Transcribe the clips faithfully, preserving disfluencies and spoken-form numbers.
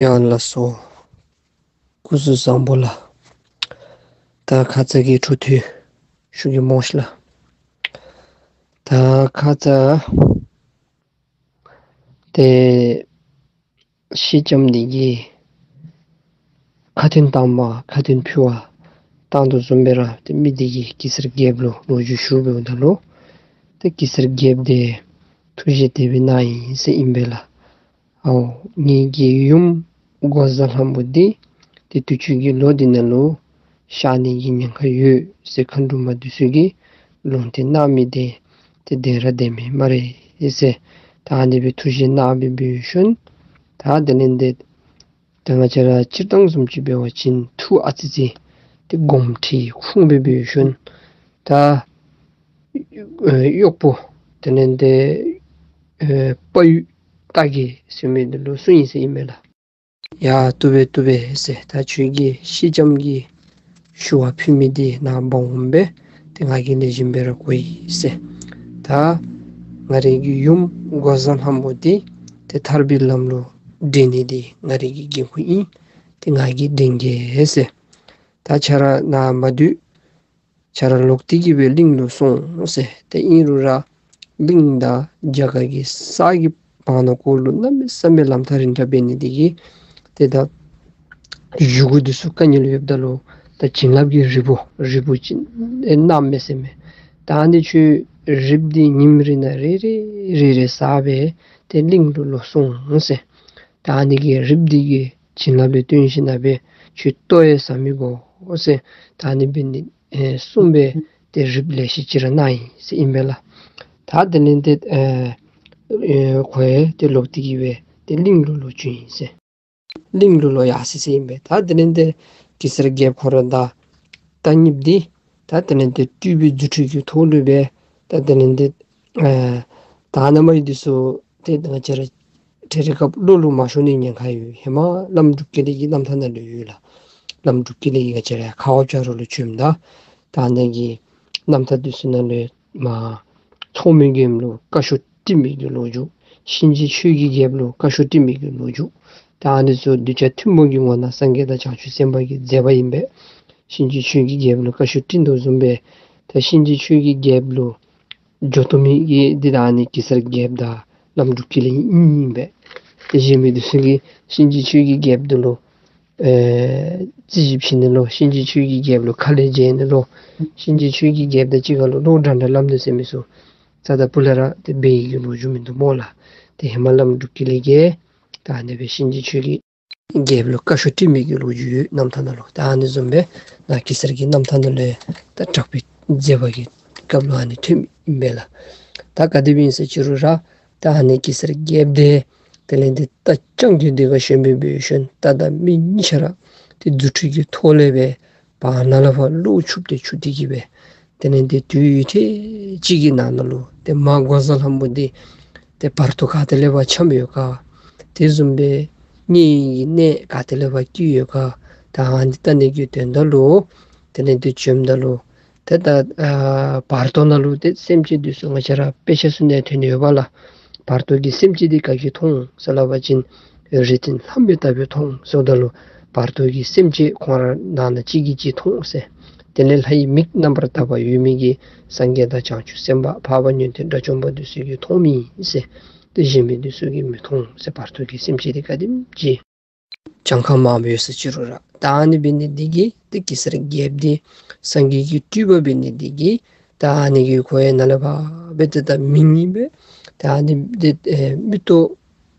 ཡ་ལགས་སོ། སྐུ་གཟུགས་བཟང་པོ་ལགས། ད་ཁ་ཙ་གི་འཕྲོ་མཐུད་ཞུ་གེ་སྨོ་ཤིག་ལགས། ད་ཁ་ཙ་ཏེ་སེང་ལྕམ་འདི་གིས་ཁ་ཏོན་བཏང་བ་ཁ་ཏོན་ཕུལ་བ་བཏང་དོ་བཟུམ་སྦེ་ར་ཏེ་མི་འདི་གིས་གེ་སར་རྒྱལཔོ་ལུ་ལོ་རྒྱུས་ཞུ་འབདཝ་ད་ལུ་ཏེ་གེ་སར་རྒྱལཔོ་འདི་ཐུགས་བཞེད་དེ་སྦེ་གནང་ཡི་ཟེར་ཨིན་པས་ལགས། ཨའོ་ངེ་གི་ཡུམ་འགོག་བཟའ་ལྷ་མོ་འདི་ཏེ་དུས་ཅི་གི་ལོ་འདི་ནང་ལུ་གཤགས་ནི་གི་ཉེན་ཁ་ཡོད་ཟེར་མཁའ་འགྲོ་མ་འདི་ཚུ་གིས་ལུང་བསྟན་གནང་མི་འདི་ཏེ་བདེན་ར་བདེན་མས་སྨ་རེ་ཟེར། ད་ཨ་ནི་སྦེ་ཐུགས་བཞེད་གནང་སྦེ་འབད་ཞིནམ་ད་དེ་ལས་ཏེ་ད་ང་བཅས་ར་སྤྱིར་བཏང་བཟུམ་ཅིག་འབད་བ་ཅིན་ཐུགས་ཨ་ཙི་ཅིག་ཏེ་དགོངསམ་ཁྲེལ་ཁུངས་སྦེ་འབད་ཞིནམ་ད་ཨེ་གཡོགཔོ་དེ་ལས་ཏེ་ཨེ་དཔའ་ཡུལ་རྟ་རྒྱལ་ཟེར་མི་འདི་ལུ་གསུངས་ཡི་ཟེར་ཨིན་མས་ལགས། ཡ་བཏུབ་པས་བཏུབ་པས་ཟེར། ད་ཁྱོད་ཀྱིས་སེང་ལྕམ་གྱི་ཞུ་བ་ཕུལ་མི་འདི་ནཱ་འབག་འོང་པས། ཏེ་ང་གིས་ལེགས་ཤོམ་སྦེ་ར་གོ་ཡི་ཟེར། ད་ང་རའི་གི་ཡུམ་འགོག་བཟའ་ལྷ་མོ་འདི་ཏེ་ཐར་པའི་ལམ་ལུ་འདྲེན་ནི་འདི་ང་རའི་གི་འགན་ཁུར་ཨིན། ཏེ་ང་གིས་འདྲེན་གེ་ཟེར། ད་ཁྱོད་ར་ནཱ་མ་སྡོད། ཁྱོད་ར་ལོག་སྟེ་གི་སྦེ་གླིང་ལུ་སོང་ཟེར། ཏེ་ཨིན་རུང་ར་གླིང་དང་རྒྱ་གར་གྱི་ས་གི་བར་ན་ཀོ་ལུ་གནམ་མེད་ས་མེད་ལམ་ཐག་རིང་དྲགས་འབད་ནི་འདི་གིས་ཏེ་ད་བཞེས་སྒོ་འདི་ཚུ་དཀའ་ངལ་ཡོདཔ་ད་ལུ་ད་བྱིན་རླབས་ཀྱི་རིལ་བུ་རིལ་བུ་ཅིག་ཨེ་གནངམ་མས་ཟེར་མས། ད་ཨ་ནི་ཁྱོད་རིལ་བུ་འདི་ཉིནམ་རེ་ནང་རེ་རེ་རེ་རེ་བཟའ་སྦེ་ཏེ་གླིང་ལུ་ལོག་སོང་ཟེར། ད་ཨ་ནི་གི་རིལ་བུ་འདི་གི་བྱིན་རླབས་ལུ་བརྟེན་ཞིནམ་ལས་ཁྱོད་ལྟོ་ཡང་བཟའ་མི་དགོ་ཟེར། ད་ཨ་ནི་འབད་ནི་ཨེ་གསུངས་སྦེ་ཏེ་རིལ་བུ་ལེ་ཤ་ཅིག་ར་གནང་ཡི་ཟེར་ཨིན་པས་ལགས། ད་དེ་ལས་ཏེ་ཨེ་ཨེ་ཁོ་ཡང་ཏེ་ལོག་སྟེ་གི་སྦེ་ཏེ་གླིང་ལུ་ལོག་བྱོན་ཡི་ཟེར། གླིང་ལུ་ལོག་ཡར་སོ་ཡི་ཟེར་ཨིན་པས། ད་དེ་ལས་ཏེ་གེ་སར་རྒྱལཔོ་ཁོ་ར་དང་རྟ་གཉིསཔོ་འདི་ད་དེ་ལས་ཏེ་སྤྲུལ་པའི་རྫུ་འཕྲུལ་གྱི་ཐོག་ལུ་སྦེ་ད་དེ་ལས་ཏེ་ཨེ་ད་ནཱ་མི་འདི་ཚུ་ཏེ་ང་བཅས་ར་ཏེ་རེ་སྐབས་ལོག་ལུ་མ་ཤོར་ནི་ཉེན་ཁ་ཡོད། ཧེ་མ་བླམ་འབྲུག་རྒྱལ་ལེགས་ཀྱི་རྣམ་ཐར་ནང་ལུ་ཡོད་ལགས། བླམ་འབྲུག་རྒྱལ་ལེགས་ཀྱིས་ང་བཅས་ར་ཁ་བ་བྱ་རོག་ལུ་བྱོནམ་ད་ད་ཨ་ནི་གི་རྣམ་ཐར་འདི་ཚུ་ནང་ལུ་མ་ཚོགས་མི་རྒྱལཔོ་ལུ་བཀའ་ཤོག་སྤྲིང་མི་གི་ལོ་རྒྱུས། གཤིན་རྗེ་ཆོས་ཀྱི་རྒྱལཔོ་ལུ་བཀའ་ཤོག་སྤྲིང་མི་གི་ལོ་རྒྱུས། ད་ཨ་ནི་ཚུ་གདུལ་བྱ་ཐུན་མོང་གི་ངོ་ན་སངས་རྒྱས་དང་བྱང་ཆུབ་སེམས་དཔའ་གི་མཛད་པ་ཨིན་པས། གཤིན་རྗེ་ཆོས་ཀྱི་རྒྱལཔོ་ལུ་བཀའ་ཤོག་སྤྲིང་དོ་བཟུམ་སྦེ་ད་གཤིན་རྗེ་ཆོས་ཀྱི་རྒྱལཔོ་ལུ་འགྱོ་བཏུབ་མི་གི་འདི་ད་ཨ་ནི་གེ་སར་རྒྱལཔོ་དང་བླམ་འབྲུག་རྒྱལ་ལེགས་གཉིས་ཨིན་པས། ཏེ་གཞན་མི་འདི་ཚུ་གིས་གཤིན་རྗེ་ཆོས་ཀྱི་རྒྱལཔོ་འདི་ལུ་ཨེ་རྩོད་གཞི་བྱིན་ནི་ལོ། གཤིན་རྗེ་ཆོས་ཀྱི་རྒྱལཔོ་ལུ་ཁ་ལས་འཇལ་ནི་ལོ། གཤིན་རྗེ་ཆོས་ཀྱི་རྒྱལཔོ་དང་གཅིག་ཁར་ལུ་ལོག་འདྲ་འདྲ་སླབ་ནི་ཟེར་མི་ཚུ་རྩ་དང་སྤུ་ལས་ར་ཏེ་འབད་ཡི་གི་ལོ་རྒྱུས་མིན་འདུག་སྨོ་ལགས། ཏེ་ཧེ་མ་བླམ་འབྲུག་རྒྱལ་ལེགས་ཀྱིས་ད་ཨ་ནི་སྦེ་གཤིན་རྗེ་ཆོས་ཀྱི་རྒྱལཔོ་ལུ་བཀའ་ཤོག་སྤྲིང་མི་གི་ལོ་རྒྱུས་ཡོད་རྣམ་ཐར་ནང་ལུ། ད་ཨ་ནི་བཟུམ་སྦེ་ནཱ་གེ་སར་གྱི་རྣམ་ཐར་ནང་ལུ་ཡང་ད་དྲག་པོའི་མཛད་པ་གི་སྐབས་ལུ་ཨ་ནི་ཐོནམ་ཨིན་པས་ལགས། ད་ག་དེ་སྦེ་ཨིན་ཟེར་ཅི་རུང་ར་ད་ཨ་ནི་གེ་སར་རྒྱལཔོ་འདི་དེ་ལས་ཏེ་རྟ་རྐྱང་རྒོད་འདི་ཁར་ཞོན་སྦེ་འབད་ཞིནམ་རྟ་དང་མི་གཉིས་ཆ་ར་ཏེ་རྫུ་འཕྲུལ་གྱི་ཐོག་ལས་སྦེ་བར་ན་ལས་ཕར་གློག་འཁྱུག་སྟེ་འཁྱུག་སྟེ་གི་སྦེ་དེ་ལས་ཏེ་དུས་ཡུན་ཐུང་ཅིག་གི་ནང་ན་ལུ་ཏེ་མ་འགོག་བཟའ་ལྷ་མོ་འདི་ཏེ་བར་དོ་ག་ཏེ་ལས་ཕར་འཁྱམས་ཡོད་ག། དེ་བཟུམ་སྦེ་མངལ་གྱི་ནད་ག་ཏེ་ལས་ཕར་སྐྱེས་ཡོད་ག། ད་ཨ་ནི་ལྟ་ནི་གི་དོན་དག་ལུ་དེ་ལས་ཏེ་བྱོནམ་ད་ལུ་ཏེ་ད་ཨ་བར་དོ་ནང་ལུ་ཏེ་སེམས་ཅན་འདི་ཚུ་ང་བཅས་ར་དཔེ་ཆ་ཚུ་ནང་ཐོན་ནི་ཡོདཔ་ལགས། བར་དོ་གི་སེམས་ཅན་འདི་ག་གིས་མཐོང་ཟེར་སླབ་པ་ཅིན་རིགས་མཐུན་ལྷ་མོ་ལྟ་བུས་མཐོང་ཟེརཝ་ད་ལུ་བར་དོ་གི་སེམས་ཅན་ཁོང་ར་ནང་ན་གཅིག་གིས་གཅིག་མཐོང་ཟེར། དེ་ལས་ལྷ་ཡི་མིག་རྣམ་པར་དག་པ་ཡོད་མི་གི་སངས་རྒྱས་དང་བྱང་ཆུབ་སེམས་དཔའ་འཕགས་པ་མངོན་མཐོ་དགྲ་བཅོམ་པ་འདི་ཚུ་གིས་མཐོང་མི་ཨིན་ཟེར། ཏེ་གཞན་མི་འདི་ཚུ་གིས་མི་མཐོང་ཟེར། བར་དོ་གི་སེམས་ཅན་འདི་ག་དེམ་ཅིག་གྱངས་ཁ་མང་པོ་ཡོད་ཟེར་ཅི་རུང་ར་ད་ཨ་ནི་འབད་ནི་འདི་གིས་ཏེ་གེ་སར་རྒྱལཔོ་འདི་སངས་རྒྱས་ཀྱི་སྤྲུལ་པ་འབད་ནི་འདི་གིས་ད་ཨ་ནི་གི་ཁོ་ཡང་ནཱ་ལས་ཕར་སྦེ་ཏེ་ད་མི་ངན་སྦེ་ད་ཨ་ནི་འདི་ཨེ་མིག་ཏོ་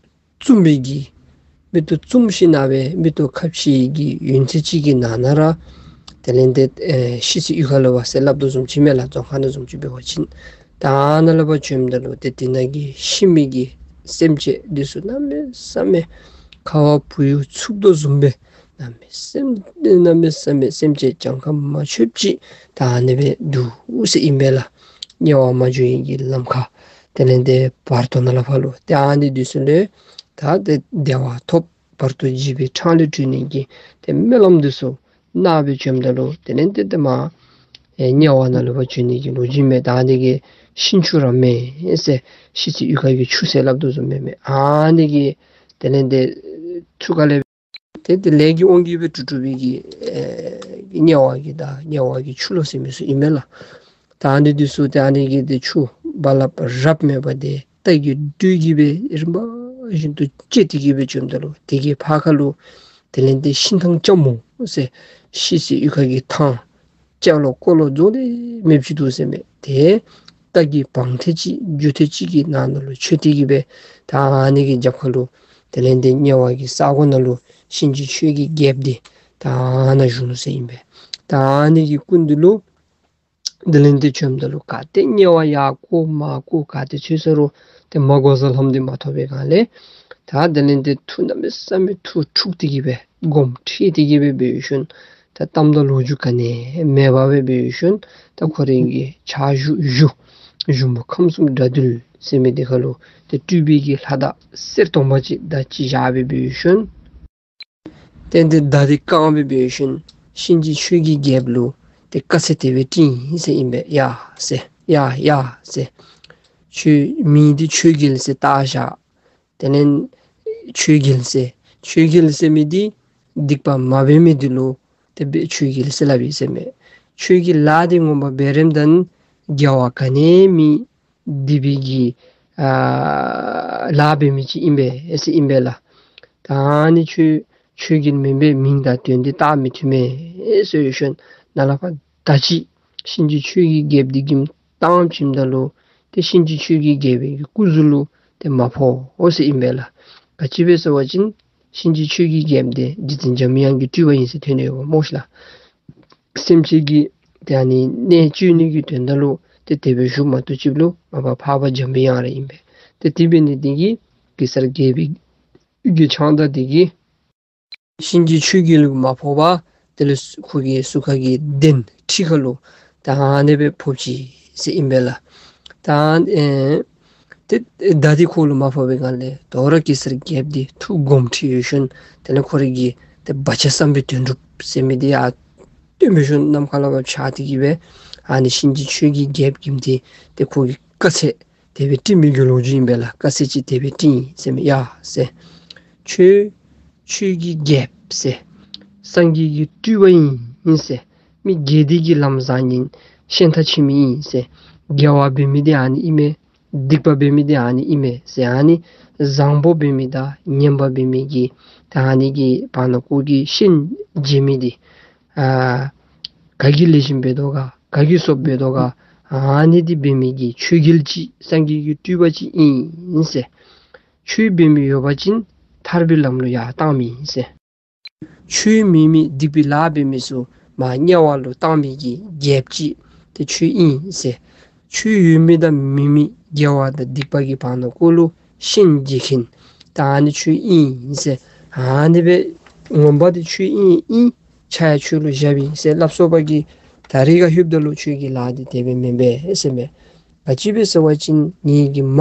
བཙུམ་པའི་གི་མིག་ཏོ་བཙུམ་ཞིནམ་ལས་མིག་ཏོ་ཁ་ཕྱེ་གི་ཡུན་ཚད་ཅིག་གི་ནང་ན་ར་དེ་ལས་ཏེ་ཨེ་ཤི་ཚེ་གཡུས་ཁ་ལུ་འབག་ཟེར་སླབ་དོ་བཟུམ་ཅིག་མས་ལགས། རྫོང་ཁ་ནང་བཟུམ་ཅིག་འབད་བ་ཅིན་ད་ནཱ་ལས་ཕར་བྱོནམ་ད་ལུ་ཏེ་དེ་ནང་གི་ཤི་མི་གི་སེམས་ཅན་འདི་ཚུ་གནམ་མེད་ས་མེད་ཁ་བ་བུ་ཡུག་འཚུབ་དོ་བཟུམ་སྦེ་གནམ་མེད་སེམས་གནམ་མེད་ས་མེད་སེམས་ཅན་གྱངས་ཁ་མ་ཆོདཔ་ཅིག་ད་ཨ་ནི་སྦེ་འདུག་ཟེར་ཨིན་པས་ལགས། དམྱལ་བ་མ་འགྱོ་ནི་གི་ལམ་ཁ་དེ་ལས་ཏེ་བར་དོ་ནང་ལས་ཕར་ལུ་ཏེ་ཨ་ནི་འདི་ཚུ་ལས་ད་ཏེ་བདེ་བ་ཐོབ་བར་དོ་འཇིགས་པའི་འཕྲང་ལས་གྲོལ་ནི་གི་ཏེ་སྨོན་ལམ་འདི་ཚུ་གནང་སྦེ་བྱོནམ་ད་ལུ་དེ་ལས་ཏེ་ཏེ་མར་ཨེ་དམྱལ་བ་ནང་ལུ་ཕར་བྱོན་ནི་གི་ལོ་རྒྱུས་མས། ད་ཨ་ནི་གི་ཤིང་ཆུ་ར་མེན་ཟེར། ཤི་ཚེ་གཡུས་ཁ་གི་ཆུ་ཟེར་སླབ་དོ་བཟུམ་མས་མས། ཨ་ནི་གི་དེ་ལས་ཏེ་ཆུ་ཁ་ལས་ ཏེ་དེ་ལས་ཀྱི་དབང་གིས་སྦེ་གྲུབ་གྲུབ་པའི་གི་ཨེ་དམྱལ་བ་གི་དང་དམྱལ་བ་གི་ཆུ་ལོག་ཟེར་མི་ཚུ་ཨིན་མས་ལགས། ད་ཨ་ནི་འདི་ཚུ་ཏེ་ཨ་ནི་གི་ཏེ་ཆུ་རྦ་རླབས་རབ་མེད་པ་དེ་རྟ་གི་སྦྲུལ་གྱིས་སྦེ་རིམ་པ་བཞིན་དུ་བཅད་དེ་གི་སྦེ་བྱོནམ་ད་ལུ་དེ་གི་ཕར་ཁ་ལུ་དེ་ལས་ཏེ་ཤིང་ཐང་ལྕགས་མོ་ཟེར་ཤི་སའི་གཡུས་ཁ་གི་ཐང་ལྕགས་ལོག་ཀོ་ལོག་རྫོགས་ཏེ་མེདཔ་ཅིག་འདུག་ཟེར་མས། ཏེ་རྟ་གི་བང་མཐིལ་ཅིག་རྒྱུག་མཐིལ་ཅིག་གི་ནང་ན་ལུ་ཆོད་དེ་གི་སྦེ་ད་ཨ་ནི་གི་རྒྱབ་ཁ་ལུ་དེ་ལས་ཏེ་དམྱལ་བ་གི་ས་གོ་ནང་ལུ་གཤིན་རྗེ་ཆོས་ཀྱི་རྒྱལཔོ་འདི་ད་ཨ་ནཱ་བཞུགས་ནུག་ཟེར་ཨིན་པས། ད་ཨ་ནི་གི་སྐུ་མདུན་ལུ་དེ་ལས་ཏེ་བྱོནམ་ད་ལུ་ག་ཏེ་དམྱལ་བ་ཡར་བཀོ་མར་བཀོ་ག་ཏེ་འཚོལ་ས་རུང་ཏེ་མ་འགོག་བཟའ་ལྷ་མོ་འདི་མ་ཐོབ་པའི་སྒང་ལས་ད་དེ་ལས་ཏེ་ཐུགས་གནམ་མེད་ས་མེད་ཐུགས་འཁྲུགས་ཏེ་གི་སྦེ་དགོངསམ་ཁྲེལ་ཏེ་གི་སྦེ་འབད་ཞིནམ་ད་གཏམ་དང་ལོ་རྒྱུས་ག་ནི་མེད་པར་སྦེ་འབད་ཞིནམ་ད་ཁོ་རའི་གི་ཕྱག་ཞུ་ཞུ་ཞུ་མོ་ཁམས་གསུམ་དགྲ་འདུལ་ཟེར་མི་འདི་ཁ་ལུ་ཏེ་སྤྲུལ་པའི་གི་ལྷ་དང་གསེར་གདོང་པ་ཅིག་དང་གཅིག་བཞག་སྦེ་འབད་ཞིནམ་ཏེ་ཏེ་མདའ་འདི་བཀང་སྦེ་འབད་ཞིནམ་གཤིན་རྗེ་ཆོས་ཀྱི་རྒྱལཔོ་ལུ་ཏེ་བཀའ་ཚེ་དེ་སྦེ་སྤྲིང་ཡི་ཟེར་ཨིན་པས། ཡ་ཟེར་ཡ་ཡ་ཟེར། ཁྱོད་མིང་འདི་ཆོས་རྒྱལ་ཟེར་བཏགས་བཞག། དེ་ལས་ཆོས་རྒྱལ་ཟེར་ཆོས་རྒྱལ་ཟེར་མི་འདི་སྡིག་པ་མ་འབད་མི་འདི་ལུ་དེ་སྦེ་ཆོས་རྒྱལ་ཟེར་སླབ་ཨིན་ཟེར་མས། ཁྱོད་ཀྱི་ལཱ་འདི་ངོ་མ་འབད་རནམ་ད་དགེ་བ་ག་ནི་མེད། སྡིག་པའི་གི་ཨ་ལཱ་འབད་མི་ཅིག་ཨིན་པས་ཟེར་ཨིན་པས་ལགས། ད་ཨ་ནི་ཁྱོད་ཆོས་རྒྱལ་མེན་པའི་མིང་དང་དོན་འདི་བཏགས་མི་བཏུབ་མས་ཟེར་ཞིནམ་ནཱ་ལས་ཕར་མདའ་ཅིག་གཤིན་རྗེ་ཆོས་ཀྱི་རྒྱལཔོ་འདི་གི་བཏང་བྱིནམ་ད་ལུ་ཏེ་གཤིན་རྗེ་ཆོས་ཀྱི་རྒྱལ་པོའི་གི་སྐུ་གཟུགས་ལུ་ཏེ་མ་ཕོག་འོང་ཟེར་ཨིན་པས་ལགས། ག་ཅི་སྦེ་ཟེར་བ་ཅིན་གཤིན་རྗེ་ཆོས་ཀྱི་རྒྱལཔོ་འདི་རྗེ་བཙུན་འཇམ་དབྱངས་ཀྱི་སྤྲུལ་པ་ཨིན་ཟེར་ཐོན་ནི་ཡོདཔ་སྨོ་ཤིག་ལགས། སེམས་ཅན་གྱི་ཏེ་ཨ་ནི་གནད་གཅོད་ནི་གི་དོན་དག་ལུ་ཏེ་དེ་སྦེ་བཞུགས་མ་གཏོགས་ཅིག་ལུ་མ་པ་འཕགས་པ་འཇམ་པའི་དབྱངས་ར་ཨིན་པས། ཏེ་དེ་འབད་ནི་འདི་གིས་གེ་སར་རྒྱལ་པོའི་གི་ཕྱག་མདའ་འདི་གིས་གཤིན་རྗེ་ཆོས་རྒྱལ་ལུ་མ་ཕོག་པར་དེ་ལས་ཁོ་གི་གཟུགས་ཁ་གི་གདན་ཁྲི་ཁ་ལུ་ད་ཨ་ནི་སྦེ་ཕོག་ཅི་ཟེར་ཨིན་པས་ལགས། ད་ཨེ་ཏེ་མདའ་འདི་ཁོ་ལུ་མ་ཕོག་པའི་སྒང་ལས་དོ་རུང་གེ་སར་རྒྱལཔོ་འདི་ཐུགས་དགོངསམ་ཁྲེལ་ཞིནམ་དེ་ལས་ཁོ་རའི་གི་ཏེ་བ་ཅ་བསམ་པའི་དོན་འགྲུབ་ཟེར་མི་འདི་ཡར་སྟོན་འབད་ཞིནམ་ནམ་མཁའ་ལས་ཕར་ཆགས་ཏེ་གི་སྦེ་ཨ་ནི་གཤིན་རྗེ་ཆོས་ཀྱི་རྒྱལཔོ་གིས་ཏེ་ཁོ་གི་བཀའ་ཚེ་དེ་སྦེ་སྤྲིང་མི་གི་ལོ་རྒྱུས་ཨིན་པས་ལགས། བཀའ་ཚེ་ཅིག་དེ་སྦེ་སྤྲིང་ཡི་ཟེར་མས། ཡ་ཟེར། ཁྱོད་ཆོས་ཀྱི་རྒྱལཔོ་ཟེར། སངས་རྒྱས་ཀྱི་སྤྲུལ་པ་ཨིན་ཟེར། མི་དགེ་སྡིག་གི་ལམ་བཟང་ངན་ཤེས་མཐའ་ཕྱིན་མི་ཨིན་ཟེར། དགེ་བ་འབད་མི་འདི་ཨ་ནི་ཨིན་མས། སྡིག་པ་འབད་མི་འདི་ཨ་ནི་ཨིན་མས་ཟེར། ཨ་ནི་བཟང་པོ་འབད་མི་དང་ངན་པ་འབད་མི་གི་ད་ཨ་ནི་གི་བར་ན་ཁོ་གིས་ཤན་འབྱེད་མི་འདི་ཨ་ག་གིས་ལེགས་ཤོམ་འབད་དོ་ག་ག་གིས་སོབ་འབད་དོ་ག་ཨ་ནི་འདི་འབད་མི་གི་ཆོས་རྒྱལ་ཅིག་སངས་རྒྱས་ཀྱི་སྤྲུལ་པ་ཅིག་ཨིན་ཟེར། ཆོས་འབད་མི་ཡོད་པ་ཅིན་ཐར་པའི་ལམ་ལུ་ཡར་བཏང་མི་ཨིན་ཟེར། ཆོས་མེད་མི་སྡིག་པའི་ལཱ་འབད་མི་ཚུ་མར་དམྱལ་བ་ལུ་བཏང་མི་གི་རྒྱལཔོ་ཅིག་དེ་ཁྱོད་ཨིན་ཟེར། ཆོས་ཡོད་མི་དང་མེད་མི་དགེ་བ་དང་སྡིག་པ་གི་བར་ན་ཁོ་ལུ་ཤན་འབྱེད་མཁན་ད་ཨ་ནི་ཁྱོད་ཨིན་ཟེར། ཨ་ནི་སྦེ་ངོ་མ་འདི་ཁྱོད་ཨིན་ཨིན། ཕྱག་ཡང་ཁྱོད་ལུ་བཞགཔ་ཨིན་ཟེར་སླབ་སོ་པ་གིས་ད་རེས་ཁར་ལྷོདཔ་ད་ལུ་ཁྱོད་ཀྱི་ལཱ་འདི་དེ་སྦེ་མེན་པས་ཟེར་མས། ག་ཅི་སྦེ་ཟེར་བ་ཅིན་ངེ་གི་མ་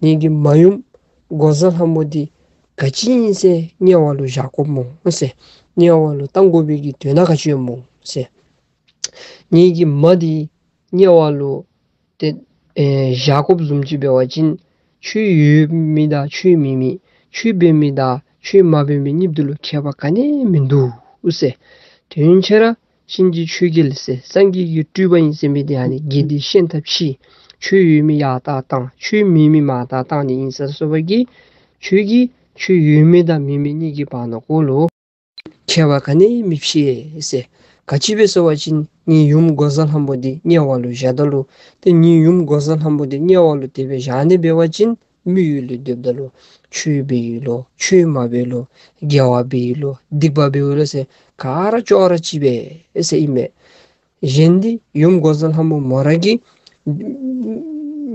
ངེ་གི་མ་ཡུམ་འགོག་བཟའ་ལྷ་མོ་འདི་ག་ཅི་ཨིན་ཟེར་དམྱལ་བ་ལུ་བཞག་དགོཔ་སྨོ་ཟེར། དམྱལ་བ་ལུ་བཏང་དགོ་པའི་གི་དོན་དག་ག་ཅི་ཡོདཔ་སྨོ་ཟེར། ངེ་གི་མ་འདི་དམྱལ་བ་ལུ་ཏེ་ཨེ་བཞག་དགོཔ་བཟུམ་ཅིག་འབད་བ་ཅིན་ཆོས་ཡོད་མི་དང་ཆོས་མེད་མི་ཆོས་འབད་མི་དང་ཆོས་མ་འབད་མི་གཉིས་འདི་ལུ་ཁྱད་པར་ག་ནི་མིན་འདུག་ཟེར། དོན་ཆེ་ར་གཤིན་རྗེ་ཆོས་རྒྱལ་ཟེར་སངས་རྒྱས་ཀྱི་སྤྲུལ་པ་ཨིན་ཟེར་མི་འདི་ཨ་ནི་དགེ་སྡིག་ཤན་མཐའ་ཕྱེ། ཆོས་ཡོད་མི་ཡར་ལྟ་བཏང་ཆོས་མེད་མི་མར་ལྟ་བཏང་ནི་ཨིན་ཟེར་སོ་པ་གིས་ཁྱོད་ཀྱིས་ཆོས་ཡོད་མི་དང་མེད་མི་གཉིས་ཀྱི་བར་ན་ཁོ་ལུ་ཁྱད་པར་ག་ནི་མི་ཕྱེ་ཟེར། ག་ཅི་སྦེ་ཟེར་བ་ཅིན་ངེའི་ཡུམ་འགོག་བཟའ་ལྷ་མོ་འདི་དམྱལ་བ་ལུ་བཞགཔ་ད་ལུ་ཏེ་ངེའི་ཡུམ་འགོག་བཟའ་ལྷ་མོ་འདི་དམྱལ་བ་ལུ་དེ་སྦེ་བཞག་ནི་འབད་བ་ཅིན་མི་ཡུལ་ལུ་སྡོདཔ་ད་ལུ་ཆོས་འབད་ཡི་ལོ་ཆོས་མ་འབད་ལོ་དགེ་བ་འབད་ཡི་ལོ་སྡིག་པ་འབད་ཡི་ལོ་ཟེར་ག་ར་ཅོག་ར་གཅིག་པས་ཟེར་ཨིན་མས། གཞན་འདི་ཡུམ་འགོག་བཟའ་ལྷ་མོ་མོ་ར་གིས་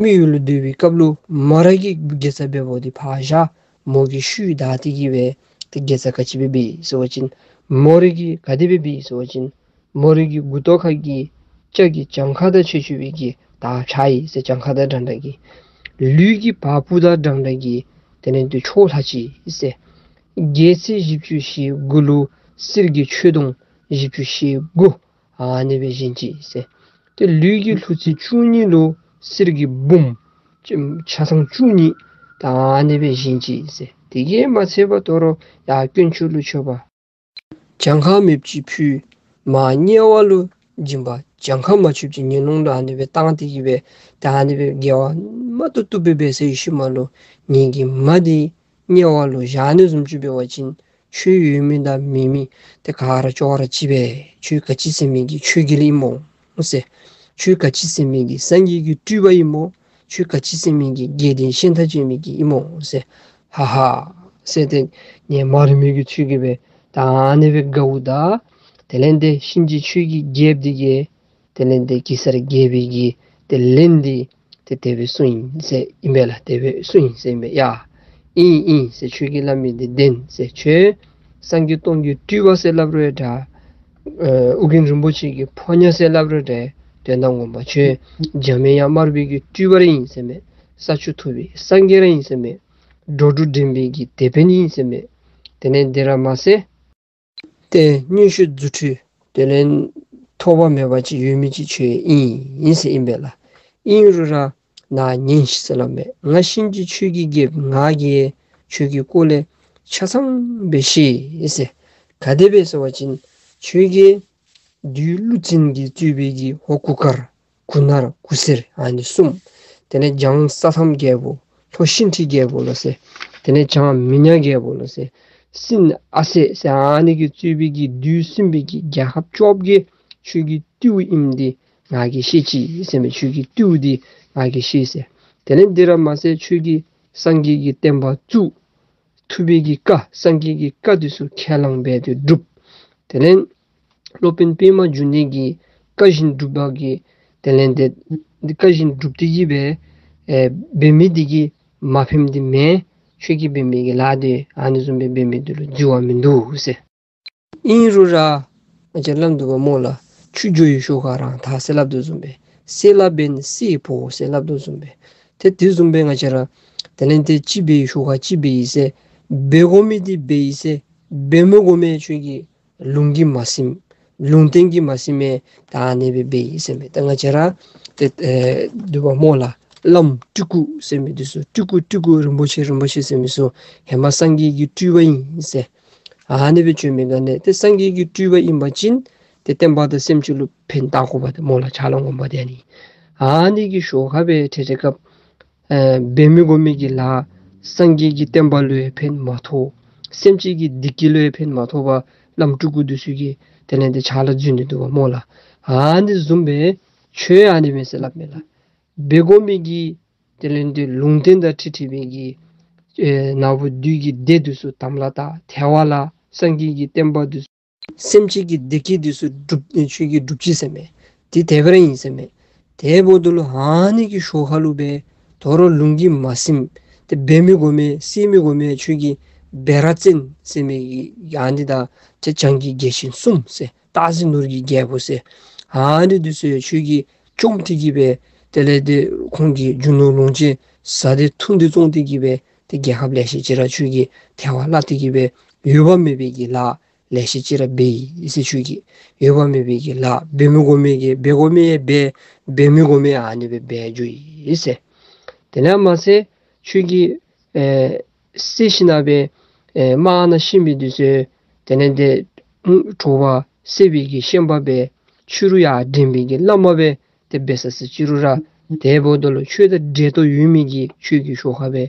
མི་ཡུལ་ལུ་སྡོད་པའི་སྐབས་ལུ་མོ་ར་གིས་དགེ་རྩ་འབདཝ་འདི་ཕར་བཞག་མོ་གི་ཤུལ་བདའ་སྟེ་གི་སྦེ་ཏེ་དགེ་རྩ་ག་ཅི་འབད་འབདཝ་ཨིན་ཟེར་བ་ཅིན་མོ་ར་གིས་ག་དེ་འབད་འབདཝ་ཨིན་ཟེར་བ་ཅིན་མོ་ར་གི་མགུ་ཏོ་ཁ་གི་སྐྱ་གི་གྱངས་ཁ་དང་ཕྱད་ཕྱད་པའི་གི་དར་འཕྱར་ཡི་ཟེར། གྱངས་ཁ་དང་འདྲ་འདྲ་གི་ལུས་ཀྱི་བ་སྤུ་དང་འདྲ་འདྲ་གི་དེ་ལས་ཏེ་ཕྱོགས་ལྷག་ཅི་ཟེར། རྒྱལ་མཚན་བཞི་བཅུ་ཞེ་དགུ་ལུ་གསེར་གྱི་ཆོས་དུང་བཞི་བཅུ་ཞེ་དགུ་ཨ་ནི་སྦེ་བཞེངས་ཅི་ཟེར། ཏེ་ལུས་ཀྱི་ལྷུ་ཚིགས་བཅུ་གཉིས་ལུ་གསེར་གྱི་འབུམ་ཆ་ཚང་བཅུ་གཉིས་ད་ཨ་ནི་སྦེ་བཞེངས་ཅི་ཟེར། དེ་གིས་མ་ཚད་པར་དོ་རུང་ཡར་དཀོན་མཆོག་ལུ་མཆོད་པ་ གྱངས་ཁ་མེདཔ་ཅིག་ཕུལ། མར་དམྱལ་བ་ལུ་སྦྱིན་པ་གྱངས་ཁ་མ་ཆོདཔ་ཅིག་ངན་སློང་ལུ་ཨ་ནི་སྦེ་བཏང་སྟེ་གི་སྦེ་ད་ཨ་ནི་སྦེ་དགེ་བ་མ་ཏོག་ཏོ་སྦེ་འབད་ཟེར་ཡོད་ཤུལ་མ་ལུ་ངེ་གི་མ་འདི་དམྱལ་བ་ལུ་བཞག་ནི་བཟུམ་ཅིག་འབད་བ་ཅིན་ཁྱོད་ཡོད་མི་དང་མེད་མི་ཏེ་ག་ར་ཅོག་ར་གཅིག་པས། ཁྱོད་ག་ཅི་ཟེར་མི་གི་ཁྱོད་ཀྱི་ལས་ཨིན་མོ་ཟེར། ཁྱོད་ག་ཅི་ཟེར་མི་གི་སངས་རྒྱས་ཀྱི་སྤྲུལ་པ་ཨིན་མོ། ཁྱོད་ག་ཅི་ཟེར་མི་གི་དགེ་འདུན་ཤིང་རྟ་བྱོན་མི་གི་ཨིན་མོ་ཟེར། ཧ་ཧ་ཟེར་ཏེ་ངན་མ་རིག་མི་གི་ཚུལ་གྱིས་སྦེ་ད་ཨ་ནི་སྦེ་དགའཝ་ད་དེ་ལས་ཏེ་གཤིན་རྗེ་ཆོས་ཀྱི་རྒྱལཔོ་འདི་གིས་དེ་ལས་ཏེ་གེ་སར་རྒྱལ་པོའི་གི་ཏེ་ལན་འདི་ཏེ་དེ་སྦེ་གསུངས་ཡི་ཟེར་ཨིན་པས་ལགས། དེ་སྦེ་གསུངས་ཡི་ཟེར་ཨིན་པས། ཡ་ཨིན་ཨིན་ཟེར། ཁྱོད་ཀྱིས་སླབ་མི་འདི་བདེན་ཟེར། ཁྱོད་སངས་རྒྱས་སྟོང་གི་སྤྲུལ་པ་ཟེར་སླབ་རུང་འདྲ། ཨ་ཨོ་རྒྱན་རིན་པོ་ཆེ་གི་ཕོ་ཉ་ཟེར་སླབ་རུང་འདྲ། དོན་དག་ངོ་མ་ཁྱོད་འཇམ་དབྱངས་དམར་པོའི་གི་སྤྲུལ་པ་ར་ཨིན་ཟེར་མས། ས་བཅུ་ཐུབ་པའི་སངས་རྒྱས་ར་ཨིན་ཟེར་མས། འགྲོ་དྲུག་འདྲེན་པའི་གི་དེད་དཔོན་ཨིན་ཟེར་མས། དེ་ལས་འདི་ར་མ་ཟད་ཏེ་མངོན་ཤེས་རྫུ་འཕྲུལ་དེ་ལས་ཐོགས་པ་མེད་པ་ཅིག་ཡོད་མི་ཅིག་ཁྱོད་ཨིན་ཨིན་ཟེར་ཨིན་པས་ལགས། ཨིན་རུང་ར་ནཱ་ཉན་ཤིག་ཟེར་སླབ་མས། ང་གཤིན་རྗེ་ཆོས་ཀྱི་རྒྱལཔོ་ང་གིས་ཁྱོད་ཀྱི་སྐོར་ལས་ཆ་ཚང་སྦེ་ཤེས་ཟེར། ག་དེ་སྦེ་ཟེར་བ་ཅིན་ཁྱོད་ཀྱིས་བདུད་ཀླུ་བཙན་གྱིས་གཙོས་པའི་གི་ཧོར་གུར་དཀར་གུར་ནག་གུར་སེར་ཨ་ནི་གསུམ། དེ་ལས་བྱང་ས་ཐམ་རྒྱལ་པོ་ལྷོ་ཤིང་ཁྲི་རྒྱལ་པོ་ལོ་ཟེར། དེ་ལས་བྱང་མི་ཉག་རྒྱལ་པོ་ལོ་ཟེར། སྲིན་ཨ་སེ་ཟེར་ཨ་ནི་གིས་གཙོས་པའི་གི་བདུད་སྲིན་པོའི་གི་རྒྱལ་ཁབ་བཅོ་བརྒྱད་ཁྱོད་ཀྱི་རྟེན་ཨིནམ་འདི་ང་གིས་ཤེས་ཅི་ཟེར་མས། ཁྱོད་ཀྱི་རྟེན་འདི་ང་གིས་ཤེས་ཟེར། དེ་ལས་འདི་ར་མ་ཟད་ཁྱོད་ཀྱིས་སངས་རྒྱས་ཀྱི་བསྟན་པ་བཙུགས། ཐུབ་པའི་གི་བཀའ་སངས་རྒྱས་ཀྱི་བཀའ་འདི་ཚུ་ཁས་བླངས་འབད་དེ་སྒྲུབ། དེ་ལས་སློབ་དཔོན་པདྨ་འབྱུང་གནས་ཀྱི་བཀའ་བཞིན་སྒྲུབ་པ་གི་དེ་ལས་ཏེ་བཀའ་བཞིན་སྒྲུབ་སྟེ་གི་སྦེ་ཨེ་འབད་མི་འདི་གིས་མ་ཕནམ་འདི་མེན། ཁྱོད་ཀྱིས་འབད་མི་གི་ལཱ་འདི་ཨ་ནི་བཟུམ་སྦེ་འབད་མི་འདི་ལུ་འཛོལ་བ་མིན་འདུག་ཟེར། ཨིན་རུང་ར་ང་བཅས་སླབ་དོ་བ་སྨོ་ལགས། ཆུ་རྒྱུ་བའི་ཞོར་ཁར་རང་ཐག་ཟེར་སླབ་དོ་བཟུམ་སྦེ་གསེར་ལ་འབད་ན་གསེར་ཕོག་ཟེར་སླབ་དོ་བཟུམ་སྦེ་ཏེ་དེ་བཟུམ་སྦེ་ང་བཅས་ར་དེ་ལས་ཏེ་ཅིག་འབད་བའི་ཞོར་ཁར་ཅིག་འབད་ཡི་ཟེར། འབད་དགོ་མི་འདི་འབད་ཡི་ཟེར། འབད་མི་དགོ་མི་ཁྱོད་ཀྱིས་ལུང་གིས་མ་ཟིན། ལུང་བསྟན་གྱིས་མ་ཟིན་མི་ད་ཨ་ནི་སྦེ་འབད་ཡི་ཟེར་མས། ད་ང་བཅས་ར་ཏེ་ཨེ་དོ་བ་སྨོ་ལགས། བླམ་སྤྲུལ་སྐུ་ཟེར་མི་འདི་ཚུ་སྤྲུལ་སྐུ་སྤྲུལ་སྐུ་རིན་པོ་ཆེ་རིན་པོ་ཆེ་ཟེར་མི་ཚུ་ཧེ་མ་སངས་རྒྱས་ཀྱི་སྤྲུལ་པ་ཨིན་ཟེར་ཨ་ནི་སྦེ་བྱོན་མི་ག་ནི་ཏེ་སངས་རྒྱས་ཀྱི་སྤྲུལ་པ་ཨིན་པ་ཅིན་ཏེ་བསྟན་པ་དང་སེམས་ཅན་ལུ་ཕན་བཏགས་དགོཔ་འདི་སྨོ་ལགས། ཕྱག་ལཱ་ངོ་མ་འདི་ཨ་ནི་ཨ་ནི་གི་ཞོར་ཁར་སྦེ་ཏེ་དེ་སྐབས་ཨེ་འབད་མི་དགོ་མི་གི་ལཱ་སངས་རྒྱས་ཀྱི་བསྟན་པ་ལུ་ཡང་ཕན་མ་ཐོགས། སེམས་ཅན་གྱི་བདེ་སྐྱིད་ལུ་ཡང་ཕན་མ་ཐོགས་པར་བླམ་སྤྲུལ་སྐུ་འདི་ཚུ་གིས་དེ་ལས་ཏེ་ཕྱག་ལཱ་འཛོལ་ནི་འདུག་པ་སྨོ་ལགས། ཨ་ནི་བཟུམ་སྦེ་ཁྱོད་ཨ་ནི་མས་ཟེར་སླབ་མས་ལགས། འབད་དགོ་མི་གི་དེ་ལས་ཏེ་ལུང་བསྟན་དང་འཁྲིལ་འཁྲིལ་བའི་གི་ཨེ་ནག་པོ་བདུད་ཀྱི་སྡེ་འདི་ཚུ་དམ་ལ་བཏགས། ཐལ་བ་ལ་སངས་རྒྱས་ཀྱི་བསྟན་པ་འདི་ཚུ་སེམས་ཅན་གྱི་བདེ་སྐྱིད་འདི་ཚུ་སྒྲུབ་ཨེ་ཁྱོད་ཀྱིས་སྒྲུབ་ཅི་ཟེར་མས། དེ་དེ་སྦེ་ར་ཨིན་ཟེར་མས། དེ་འབདཝ་ད་ལུ་ཨ་ནི་གི་ཞོར་ཁ་ལུ་སྦེ་དོ་རུང་ལུང་གིས་མ་ཟིན། ཏེ་འབད་མི་དགོ་མི་བསད་མི་དགོ་མི་ཁྱོད་ཀྱིས་འབད་ར་བཙན་ཟེར་མི་གི་ཨ་ནི་དང་ཏེ་བྱང་གི་རྒྱལ་ཆེན་གསུམ་ཟེར་སྟག་གཟིག་ནོར་གྱི་རྒྱལ་པོ་ཟེར་ཨ་ནི་འདི་ཚུ་ཡང་ཁྱོད་ཀྱིས་བཅོམ་སྟེ་གི་སྦེ་དེ་ལས་ཏེ་ཁོང་གི་རྒྱུ་ནོར་ལོངས་སྤྱོད་ཟ་སྟེ་འཐུང་སྟེ་བཙོང་སྟེ་གི་སྦེ་ཏེ་རྒྱལ་ཁབ་ལེ་ཤ་ཅིག་ར་ཁྱོད་ཀྱིས་ཐལ་བར་བརླག་སྟེ་གི་སྦེ་འོས་འབབ་མེད་པའི་གི་ལཱ་ལེ་ཤ་ཅིག་ར་འབད་ཡི་ཟེར། ཁྱོད་ཀྱིས་འོས་འབབ་མེད་པའི་གི་ལཱ་འབད་མི་དགོ་མི་གི་འབད་དགོ་མི་ཡང་འབད་འབད་མི་དགོ་མི་ཡང་ཨ་ནི་སྦེ་འབད་འགྱོ་ཡི་ཟེར། དེ་ལས་མ་ཚད་ཁྱོད་ཀྱིས་ཨེ་བསད་ཞིནམ་སྦེ་ཨེ་དམག་ནང་ཤི་མི་འདི་ཚུ་དེ་ལས་ཏེ་ཨུམ་དྲོ་པ་བསད་པའི་གི་ཤན་པ་སྦེ་ཕྱི་རུ་ཡར་འདྲེན་པའི་གི་བླ་མ་སྦེ་ཏེ་འབད་ས་ཟེར་ཅི་རུང་ར་དེ་འབདཝ་ད་ལུ་ཁྱོད་དང་འབྲེལ་གཏོགས་ཡོད་མི་གི་ཁྱོད་ཀྱི་ཞོར་ཁ་སྦེ་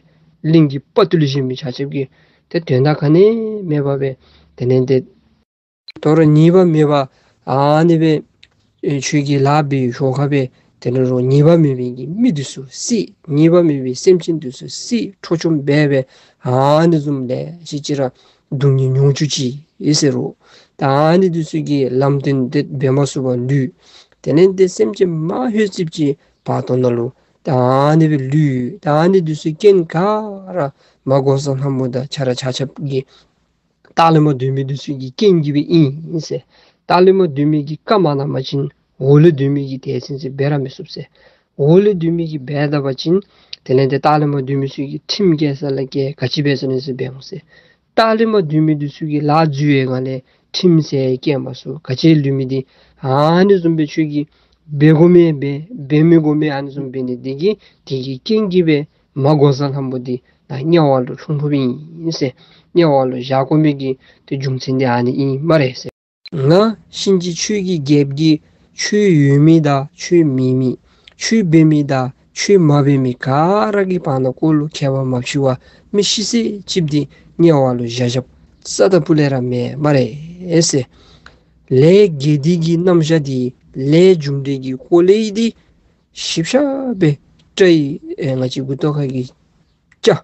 གླིང་གི་དཔའ་བརྟུལ་གཞན་མི་ཆ་ཁྱབ་ཀྱིས་ཏེ་དོན་དག་ག་ནི་མེད་པར་སྦེ་དེ་ལས་ཏེ་དོ་རུང་ཉེས་པ་མེད་པར་ཨ་ནི་སྦེ་ཨེ་ཁྱོད་ཀྱི་ལཱ་འབད་ཞོར་ཁ་སྦེ་དེ་ལས་རོགས་ཉེས་པ་མེད་པའི་གི་མི་འདི་ཚུ་བསད། ཉེས་པ་མེད་པའི་སེམས་ཅན་འདི་ཚུ་བསད། འཕྲོག་བཅོམ་འབད་སྦེ་ཨ་ནི་བཟུམ་ལེ་ཤ་ཅིག་ར་སྡུག་བསྔལ་མྱོང་བཅུག་ཅི་ཨིན་ཟེར་རོ། ད་ཨ་ནི་འདི་ཚུ་གིས་ལམ་སྟོན་འདི་འབད་མ་ཚུགས་པར་ལུས། དེ་ལས་ཏེ་སེམས་ཅན་མ་ཧོད་ཙིགཔ་ཅིག་བར་དོ་ནང་ལུ་ད་ཨ་ནི་སྦེ་ལུས། ད་ཨ་ནི་འདི་ཚུ་རྐྱེན་ག་ར་མ་འགོག་བཟའ་ལྷ་མོ་དང་ཁྱེད་ར་ཆ་ཁྱབ་ཀྱི་ལྟག་ལས་མར་སྡོད་མི་འདི་ཚུ་གི་རྐྱེན་གྱིས་སྦེ་ཨིན་ཟེར། ལྟག་ལས་མར་སྡོད་མི་གིས་བཀའ་མ་གནང་བ་ཅིན་འོག་ལུ་སྡོད་མི་གིས་དེ་ཚུན་ཚོད་འབད་ར་མི་ཚུགས་ཟེར། འོག་ལུ་སྡོད་མི་གིས་འབད་ད་པ་ཅིན་དེ་ལས་ཏེ་ལྟག་ལས་མར་སྡོད་མི་ཚུ་གིས་ཁྲིམས་བཀལ་ས་ལུ་བཀལ། ག་ཅི་འབད་ས་ནི་ཚུ་འབད་འོང་ཟེར། ལྟག་ལས་མར་སྡོད་མི་འདི་ཚུ་གིས་ལཱ་འཛོལ་བའི་སྒང་ལས་ཁྲིམས་ཟེར་བཀལ་མ་ཚུགས། ག་ཅི་ལུས་མི་འདི་ཨ་ནི་བཟུམ་སྦེ་ཁྱོད་ཀྱིས་འབད་དགོ་མི་འབད་འབད་མི་དགོ་མི་ཨ་ནི་བཟུམ་འབད་ནི་འདི་གིས་དེ་གི་རྐྱེན་གྱིས་སྦེ་མ་འགོག་བཟའ་ལྷ་མོ་འདི་ནཱ་དམྱལ་བ་ལུ་ལྷུང་ཕོགཔ་ཨིན་ཟེར། དམྱལ་བ་ལུ་བཞག་དགོ་མི་གི་ཏེ་རྒྱུ་མཚན་འདི་ཨ་ནི་ཨིན་སྨ་རེ་ཟེར། ང་གཤིན་རྗེ་ཆོས་ཀྱི་རྒྱལཔོ་གིས་ཆོས་ཡོད་མི་དང་ཆོས་མེད་མི་ཆོས་འབད་མི་དང་ཆོས་མ་འབད་མི་ག་ར་གི་བར་ན་སྐོར་ལུ་ཁྱད་པར་མ་ཕྱེ་བར་མི་ཤི་ས་ཅིག་འདི་དམྱལ་བ་ལུ་བཞག་བཞགཔ་རྩ་དང་སྤུ་ལས་ར་མེད་སྨ་རེ་ཟེར། ལས་དགེ་སྡིག་གི་རྣམ་གཞག་འདི་ལས་རྒྱུ་འབྲས་ཀྱི་སྐོར་ལས་འདི་ཞིབ་ཆ་སྦེ་བཀྲ་ཡི་ཨེ་ང་བཅས་མགུ་ཏོ་ཁ་གི་སྐྱ་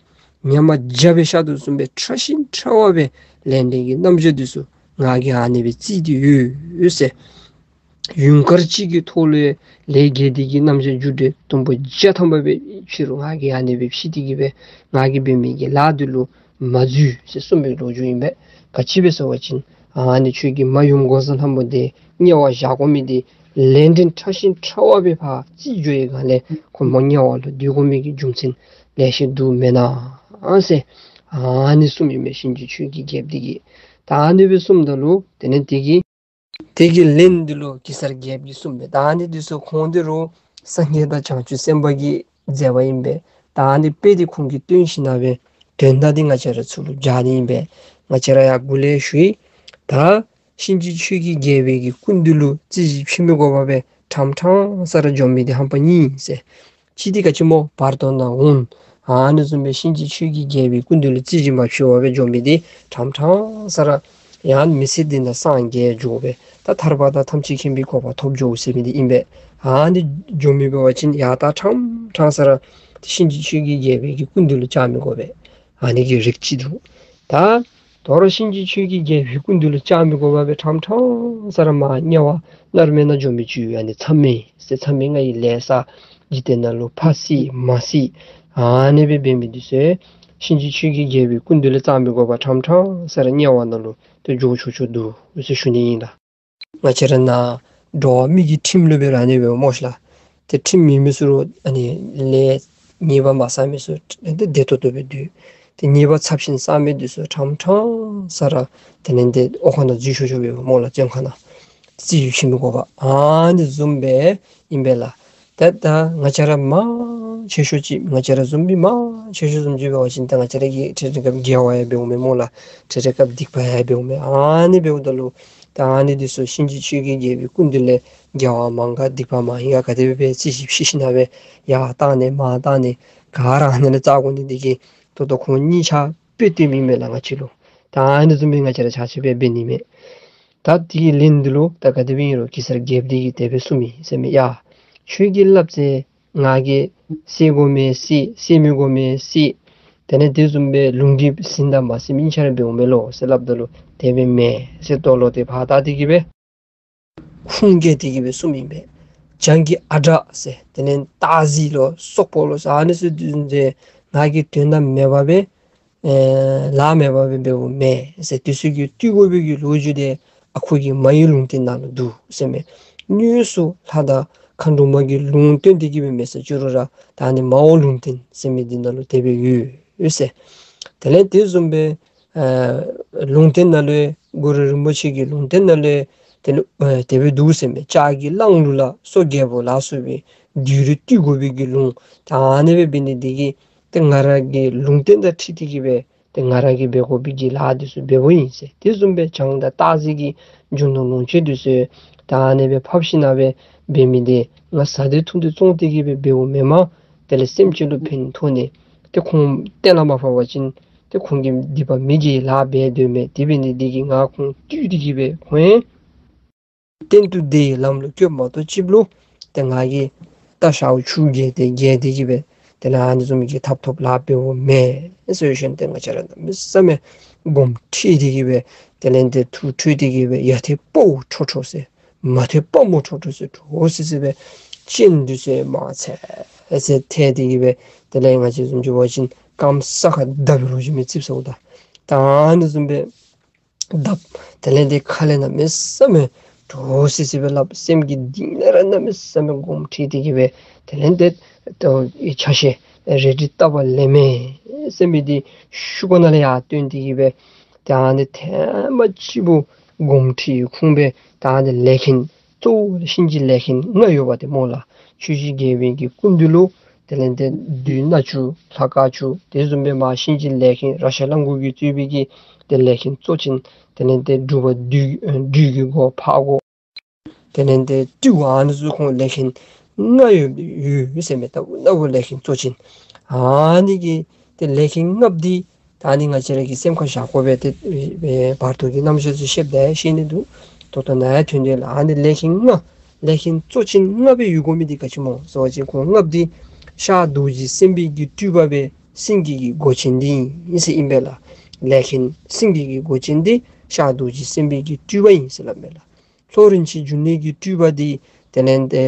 ཉ་མ་བརྒྱ་སྦེ་ཤ་དོ་བཟུམ་སྦེ་ཕྲ་ཞིང་ཕྲ་བ་སྦེ་ལས་འབྲས་ཀྱི་རྣམ་གཞག་འདི་ཚུ་ང་གིས་ཨ་ནི་སྦེ་བརྩིས་ཏེ་ཡོད་ཟེར། ཡུངས་ཀར་གཅིག་གི་ཐོག་ལུ་ལས་དགེ་སྡིག་གི་རྣམ་གཞག་རྒྱུ་འབྲས་དུམ་བུ་བརྒྱ་ཐམ་པ་སྦེ་ཕྱེ་རུང་ང་གིས་ཨ་ནི་སྦེ་ཕྱེ་སྟེ་གི་སྦེ་ང་གིས་འབད་མི་གི་ལཱ་འདི་ལུ་མ་འཛུལ་ཟེར་གསུངས་པའི་ལོ་རྒྱུས་ཨིན་པས། ག་ཅི་སྦེ་ཟེར་བ་ཅིན་ཨ་ནི་ཁྱོད་ཀྱི་མ་ཡུམ་འགོག་བཟའ་ལྷ་མོ་འདི་དམྱལ་བ་བཞག་དགོ་མི་འདི་ལས་འབྲས་ཕྲ་ཞིང་ཕྲ་བ་སྦེ་ཕར་བརྩིས་འགྱོ་བའི་སྒང་ལས་ཁོ་མོ་དམྱལ་བ་ལུ་སྡོད་དགོ་མི་གི་རྒྱུ་མཚན་ལེ་ཤ་འདུག་མེན་ན་ཟེར་ཨ་ནི་གསུངམ་ཨིན་མས་གཤིན་རྗེ་ཆོས་ཀྱི་རྒྱལཔོ་འདི་གིས། ད་ཨ་ནི་སྦེ་གསུངམ་ད་ལུ་དེ་ནས་དེ་གི་དེ་གི་ལན་འདི་ལུ་གེ་སར་རྒྱལཔོ་གིས་གསུངས་པས། ད་ཨ་ནི་འདི་ཚུ་ཁོང་འདི་རུ་སངས་རྒྱས་དང་བྱང་ཆུབ་སེམས་དཔའ་གི་མཛད་པ་ཨིན་པས། ད་ཨ་ནི་དཔེ་འདི་ཁོང་གིས་སྟོན་ཞིནམ་ལས་དོན་དག་འདི་ང་བཅས་ར་ཚུ་ལུ་སྦྱར་ནི་ཨིན་པས། ང་བཅས་ར་ཡང་འགོ་ལས་ཞུ་ཡི། ད་གཤིན་རྗེ་ཆོས་ཀྱི་རྒྱལ་པོའི་གི་སྐུ་མདུན་ལུ་རྩོད་གཞི་ཕྱེ་མི་དགོ་པར་སྦེ་ཕྲང་ཕྲང་ས་ར་འགྱོ་མི་འདི་ཧམ་པ་ཨིན་ཟེར། ཅི་སྟེ་ག་ཅི་སྨོ་བར་དོ་ན་འོང་། ཨ་ནི་བཟུམ་སྦེ་གཤིན་རྗེ་ཆོས་ཀྱི་རྒྱལ་པོའི་སྐུ་མདུན་ལུ་རྩོད་གཞི་མ་ཕྱེ་བར་སྦེ་འགྱོ་མི་འདི་ཕྲང་ཕྲང་ས་ར་ཡང་མི་ཚེ་འདི་ནང་སངས་རྒྱས་འགྱོ་སྦེ་ད་ཐར་པ་དང་ཐམས་ཅད་མཁྱེན་པའི་གོ་འཕང་ཐོབ་འགྱོ་ཟེར་མི་འདི་ཨིན་པས། ཨ་ནི་འགྱོ་མི་འབད་བ་ཅིན་ཡང་ད་ཕྲང་ཕྲང་ས་ར་གཤིན་རྗེ་ཆོས་ཀྱི་རྒྱལ་པོའི་གི་སྐུ་མདུན་ལུ་བཅར་མི་དགོ་པས། ཨ་ནི་གི་རིགས་ཅིག་འདུག། ད་དོ་རུང་གཤིན་རྗེ་ཆོས་ཀྱི་རྒྱལ་པོའི་སྐུ་མདུན་ལུ་བཅར་མི་དགོ་པར་སྦེ་ཕྲང་ཕྲང་ས་ར་མར་དམྱལ་བ་མནར་མེད་ནང་འགྱོ་མི་ཅིག་ཡོད། ཨ་ནི་མཚམས་མེད་ཟེར་མཚམས་མེད་ང་གི་ལས་བསགས་འཇིག་རྟེན་ནང་ལུ་ཕ་སྲིད་མ་སྲིད་ཨ་ནི་སྦེ་འབད་མི་འདི་ཚུ་གཤིན་རྗེ་ཆོས་ཀྱི་རྒྱལ་པོའི་སྐུ་མདུན་ལུ་བཅར་མི་དགོ་པར་ཕྲང་ཕྲང་ས་ར་དམྱལ་བ་ནང་ལུ་ཏེ་འགྱོ་ཆོག་ཆོག་འདུག་ཟེར་ཞུ་ནི་ཨིན་ལགས། ང་བཅས་ར་ནཱ་འགྲོ་བ་མི་གི་ཁྲིམས་ལུ་འབད་རུང་ཨ་ནི་སྦེ་སྨོ་ཤ་ལགས། ཏེ་ཁྲིམས་མེད་མི་ཚུ་རུང་ཨ་ནི་ལས་ཉེས་པ་མ་བསགས་མི་ཚུ་ཏེ་བདེ་ཏོག་ཏོ་སྦེ་སྡོད། ཏེ་ཉེས་པ་ཚབས་ཆེན་བསགས་མི་འདི་ཚུ་ཕྲང་ཕྲང་ས་ར་དེ་ལས་ཏེ་འོག་ཁང་ནང་འཛུལ་ཆོག་ཆོག་སྦེ་སྨོ་ལགས། བཙོན་ཁང་ནང་རྩོད་གཞི་ཕྱེ་མི་དགོ་པར་ཨ་ནི་བཟུམ་སྦེ་ཨིན་པས་ལགས། ཏེ་ད་ང་བཅས་ར་མང་ཆེ་ཤོས་ཅིག་ང་བཅས་ར་བཟུམ་མི་མང་ཆེ་ཤོས་བཟུམ་ཅིག་འབད་བ་ཅིན་ད་ང་བཅས་ར་གི་ཁྲིམས་ར་སྐབས་དགེ་བ་ཡང་འབདཝ་མས་སྨོ་ལགས། ཁྲིམས་ར་སྐབས་སྡིག་པ་ཡང་འབདཝ་མས། ཨ་ནི་འབདཝ་ད་ལུ་ད་ཨ་ནི་འདི་ཚུ་གཤིན་རྗེ་ཆོས་ཀྱི་རྒྱལ་པོའི་སྐུ་མདུན་ལས་དགེ་བ་མང་ག་སྡིག་པ་མང་ཡི་ག་ག་དེ་སྦེ་རྩོད་གཞི་ཕྱེ་ཞིནམ་ལས་ཡར་བཏང་ནི་མར་བཏང་ནི་ག་ར་ཨ་ནི་ལས་བཙག་དགོ་ནི་འདི་གིས་ད་ལྟོ་ཁོང་གཉིས་ཆ་དཔེ་སྟོནམ་ཨིན་མས་ལགས་ང་བཅས་ལུ། ད་ཨ་ནི་བཟུམ་སྦེ་ང་བཅས་ར་ཆ་ཁྱབ་སྦེ་འབད་ནི་མས། ད་དེ་གི་ལན་འདི་ལུ་ད་ག་དེ་སྦེ་ཨིན་རུང་གེ་སར་རྒྱལཔོ་འདི་གིས་དེ་སྦེ་གསུངམ་ཨིན་ཟེར་མས། ཡ་ཁྱོད་ཀྱིས་སླབ་ཚེ་ང་གིས་བསད་དགོ་མི་བསད། བསད་མི་དགོ་མི་བསད། དེ་ལས་དེ་བཟུམ་སྦེ་ལུང་གིས་ཟིན་དང་མ་ཟིན་ཨིན་ཆ་ར་འབདཝ་མས་ལོ་ཟེར་སླབ་ད་ལུ་དེ་སྦེ་མེན་ཟེར་ལྟོ་ལོག་སྟེ་ཕར་ལྟ་སྟེ་གི་སྦེ་ཁུངས་བཀལ་ཏེ་གི་སྦེ་གསུངམ་ཨིན་པས། བྱང་གི་ཨ་བྲག་ཟེར་དེ་ལས་སྟག་གཟིག་ལོ་སོག་པོ་ལོ་ཟེར་ཨ་ནི་ཚུ་འདི་ཚུ་ང་གིས་དོན་དག་མེད་པ་སྦེ་ཨེ་ལཱ་མེད་པ་སྦེ་འབདཝ་མེན་ཟེར། དེ་ཚུ་གིས་བཏུལ་དགོ་པའི་གི་ལོ་རྒྱུས་འདི་ཨ་ཁུ་གི་མ་ཡི་ལུང་བསྟན་ནང་ལུ་འདུག་ཟེར་མས། དངོས་སུ་ལྷ་དང་མཁའ་འགྲོ་མ་གིས་ལུང་བསྟན་ཏེ་གི་སྦེ་མེན་ཟེར་ཅི་རུང་ར་ད་ཨ་ནི་མ་འོངས་ལུང་བསྟན་ཟེར་མི་འདི་ནང་ལུ་དེ་སྦེ་ཡོད་ཟེར། དེ་ལས་དེ་བཟུམ་སྦེ་ཨེ་ལུང་བསྟན་ནང་ལུ་གུ་རུ་རིན་པོ་ཆེ་གི་ལུང་བསྟན་ནང་ལུ་དེ་ལུ་ཨེ་དེ་སྦེ་འདུག་ཟེར་མས། ལྕགས་ཀྱི་གླང་ལུག་ལ་སོ་རྒྱལ་པོ་ལ་སོགས་པའི་བདུད་རིགས་བཏུལ་དགོ་པའི་གི་ལུང་ད་ཨ་ནི་སྦེ་འབད་ནི་འདི་གིས་ཏེ་ང་ར་གི་ལུང་བསྟན་དང་འཁྲིལ་ཏེ་གི་སྦེ་ཏེ་ང་ར་གིས་འབད་དགོ་པའི་གི་ལཱ་འདི་ཚུ་འབདཝ་ཨིན་ཟེར། དེ་བཟུམ་སྦེ་བྱང་དང་སྟག་གཟིག་གི་རྒྱུ་ནོར་ལོངས་སྤྱོད་འདི་ཚུ་ད་ཨ་ནི་སྦེ་ཕབ་ཞིནམ་ལས་འབད་མི་འདི་ང་བཟའ་འདོད་འཐུང་འདོད་བཙོང་སྟེ་གི་སྦེ་འབདཝ་མེན་མས། དེ་ལས་སེམས་ཅན་ལུ་ཕན་ཐོགས་ནི་ཏེ་ཁོང་གཏན་ལ་མ་ཕབ་པ་ཅིན་ཏེ་ཁོང་གི་སྡིག་པ་མི་དགེ་ལཱ་འབད་སྡོད་མི་དེ་འབད་ནི་འདི་གིས་ང་ཁོང་བཏུལ་ཏེ་གི་སྦེ་ཁོང་གཏན་དུ་བདེ་བའི་ལམ་ལུ་བཀོད་མ་གཏོགས་ཅིག་ལུ་ཏེ་ང་གིས་རྟ་ཤཝ་ཆུ་བརྒལ་ཏེ་བརྒལ་ཏེ་གི་སྦེ་དེ་ལས་ཨ་ནི་བཟུམ་གྱི་ཐབ་ཐོབ་ལཱ་འབདཝ་མེན་ཟེར་ཞུ་ནི། ཏེ་ང་བཅས་ར་གནམ་མེད་ས་མེད་དགོངསམ་ཁྲེལ་ཏེ་གི་སྦེ་དེ་ལས་ཏེ་ཐུགས་ཁྲོས་ཏེ་གི་སྦེ་ཡ་ཐེ་པོ་ཁྲོ་ཁྲོ་ཟེར་མ་ཐེ་པ་མོ་ཁྲོ་ཁྲོ་ཟེར་འདྲོག་སི་སི་སྦེ་སྤྱན་འདི་ཚུ་མར་ཚད་ཚད་ཐལ་ཏེ་གི་སྦེ་དེ་ལས་ང་བཅས་བཟུམ་ཅིག་འབད་བ་ཅིན་རྐངམ་ས་ཁར་བརྡབ་པའི་ལོ་རྒྱུས་མས་ཙིགཔ་ཟཝ་ད། ད་ཨ་ནི་བཟུམ་སྦེ་བརྡབ། དེ་ལས་ཏེ་ཁ་ལས་གནམ་མེད་ས་མེད་འདྲོག་སི་སི་སྦེ་སླབ། སེམས་ཀྱི་གཏིང་ལས་ར་གནམ་མེད་ས་མེད་དགོངསམ་ཁྲེལ་ཏེ་གི་སྦེ་དེ་ལས་ཏེ་ཏེ་ཆ་ཤས་རལ་གྲི་བཏབ་པ་ལེན་མས་ཟེར་མི་འདི་ཤུགས་ཀ་ནང་ལས་ཡར་བཏོན་ཏེ་གི་སྦེ་ཏེ་ཨ་ནི་ཐེངས་མ་གཅིག་པུ་དགོངསམ་ཁྲེལ་ཁུངས་སྦེ་ཏེ་ཨ་ནི་ལས་མཁན་གཙོ་བོ་གཤིན་རྗེ་ལས་མཁན་ལྔ་ཡོད་པ་ཏེ་སྨོ་ལགས། ཆོས་ཀྱི་རྒྱལ་པོའི་གི་སྐུ་མདུན་ལུ་ དེ་ལས་ཏེ་བདུད་སྣ་ཆུ་ལྷ་དཀར་ཆུ་དེ་བཟུམ་སྦེ་མར་གཤིན་རྗེ་ལས་མཁན་རཀྴ་གླང་མགོ་གིས་གཙོས་པའི་གི་ཏེ་ལས་མཁན་གཙོ་ཆེན་དེ་ལས་ཏེ་འབྲུག་པ་བདུད་བདུད་ཀྱི་སྒོ་ཕག་སྒོ། དེ་ལས་ཏེ་སྤྲེའུ་ཨ་ནི་ཚུ་ཁོང་ལས་མཁན་ལྔ་ཡོད་ཡོད་ཟེར་མས། ལྟ་བུ་ལྟ་བུ་ལས་མཁན་གཙོ་ཆེན་ཨ་ནི་གི་ཏེ་ལས་མཁན་ལྔ་པོ་འདི་ད་ཨ་ནི་ང་བཅས་ར་གི་སེམས་ཁར་བཞག་དགོ་པས། ཏེ་བར་དོ་གི་རྣམ་གཞག་ཚུ་བཤདཔ་ད་ཤེས་ནི་འདུག། ད་ལྟོ་ནཱ་ཡང་ཐོན་ཏེ་ལགས། ཨ་ནི་ལས་མཁན་ལྔ་ལས་མཁན་གཙོ་ཆེན་ལྔ་སྦེ་ཡོད་དགོ་མི་འདི་ག་ཅི་སྨོ་ཟེར་བ་ཅིན་ཁོང་ལྔ་པོ་འདི་ཤར་རྡོ་རྗེ་སེམས་དཔའི་གི་སྤྲུལ་པ་སྦེ་སེང་གེ་གི་མགོ་ཅན་འདི་ཨིན་ཟེར་ཨིན་པས་ལགས། ལས་མཁན་སེང་གེ་གི་མགོ་ཅན་འདི་ཤར་རྡོ་རྗེ་སེམས་དཔའི་གི་སྤྲུལ་པ་ཨིན་ཟེར་སླབ་མས་ལགས། ལྷོ་རིན་ཆེན་འབྱུང་གནས་ཀྱི་སྤྲུལ་པ་འདི་དེ་ལས་ཏེ་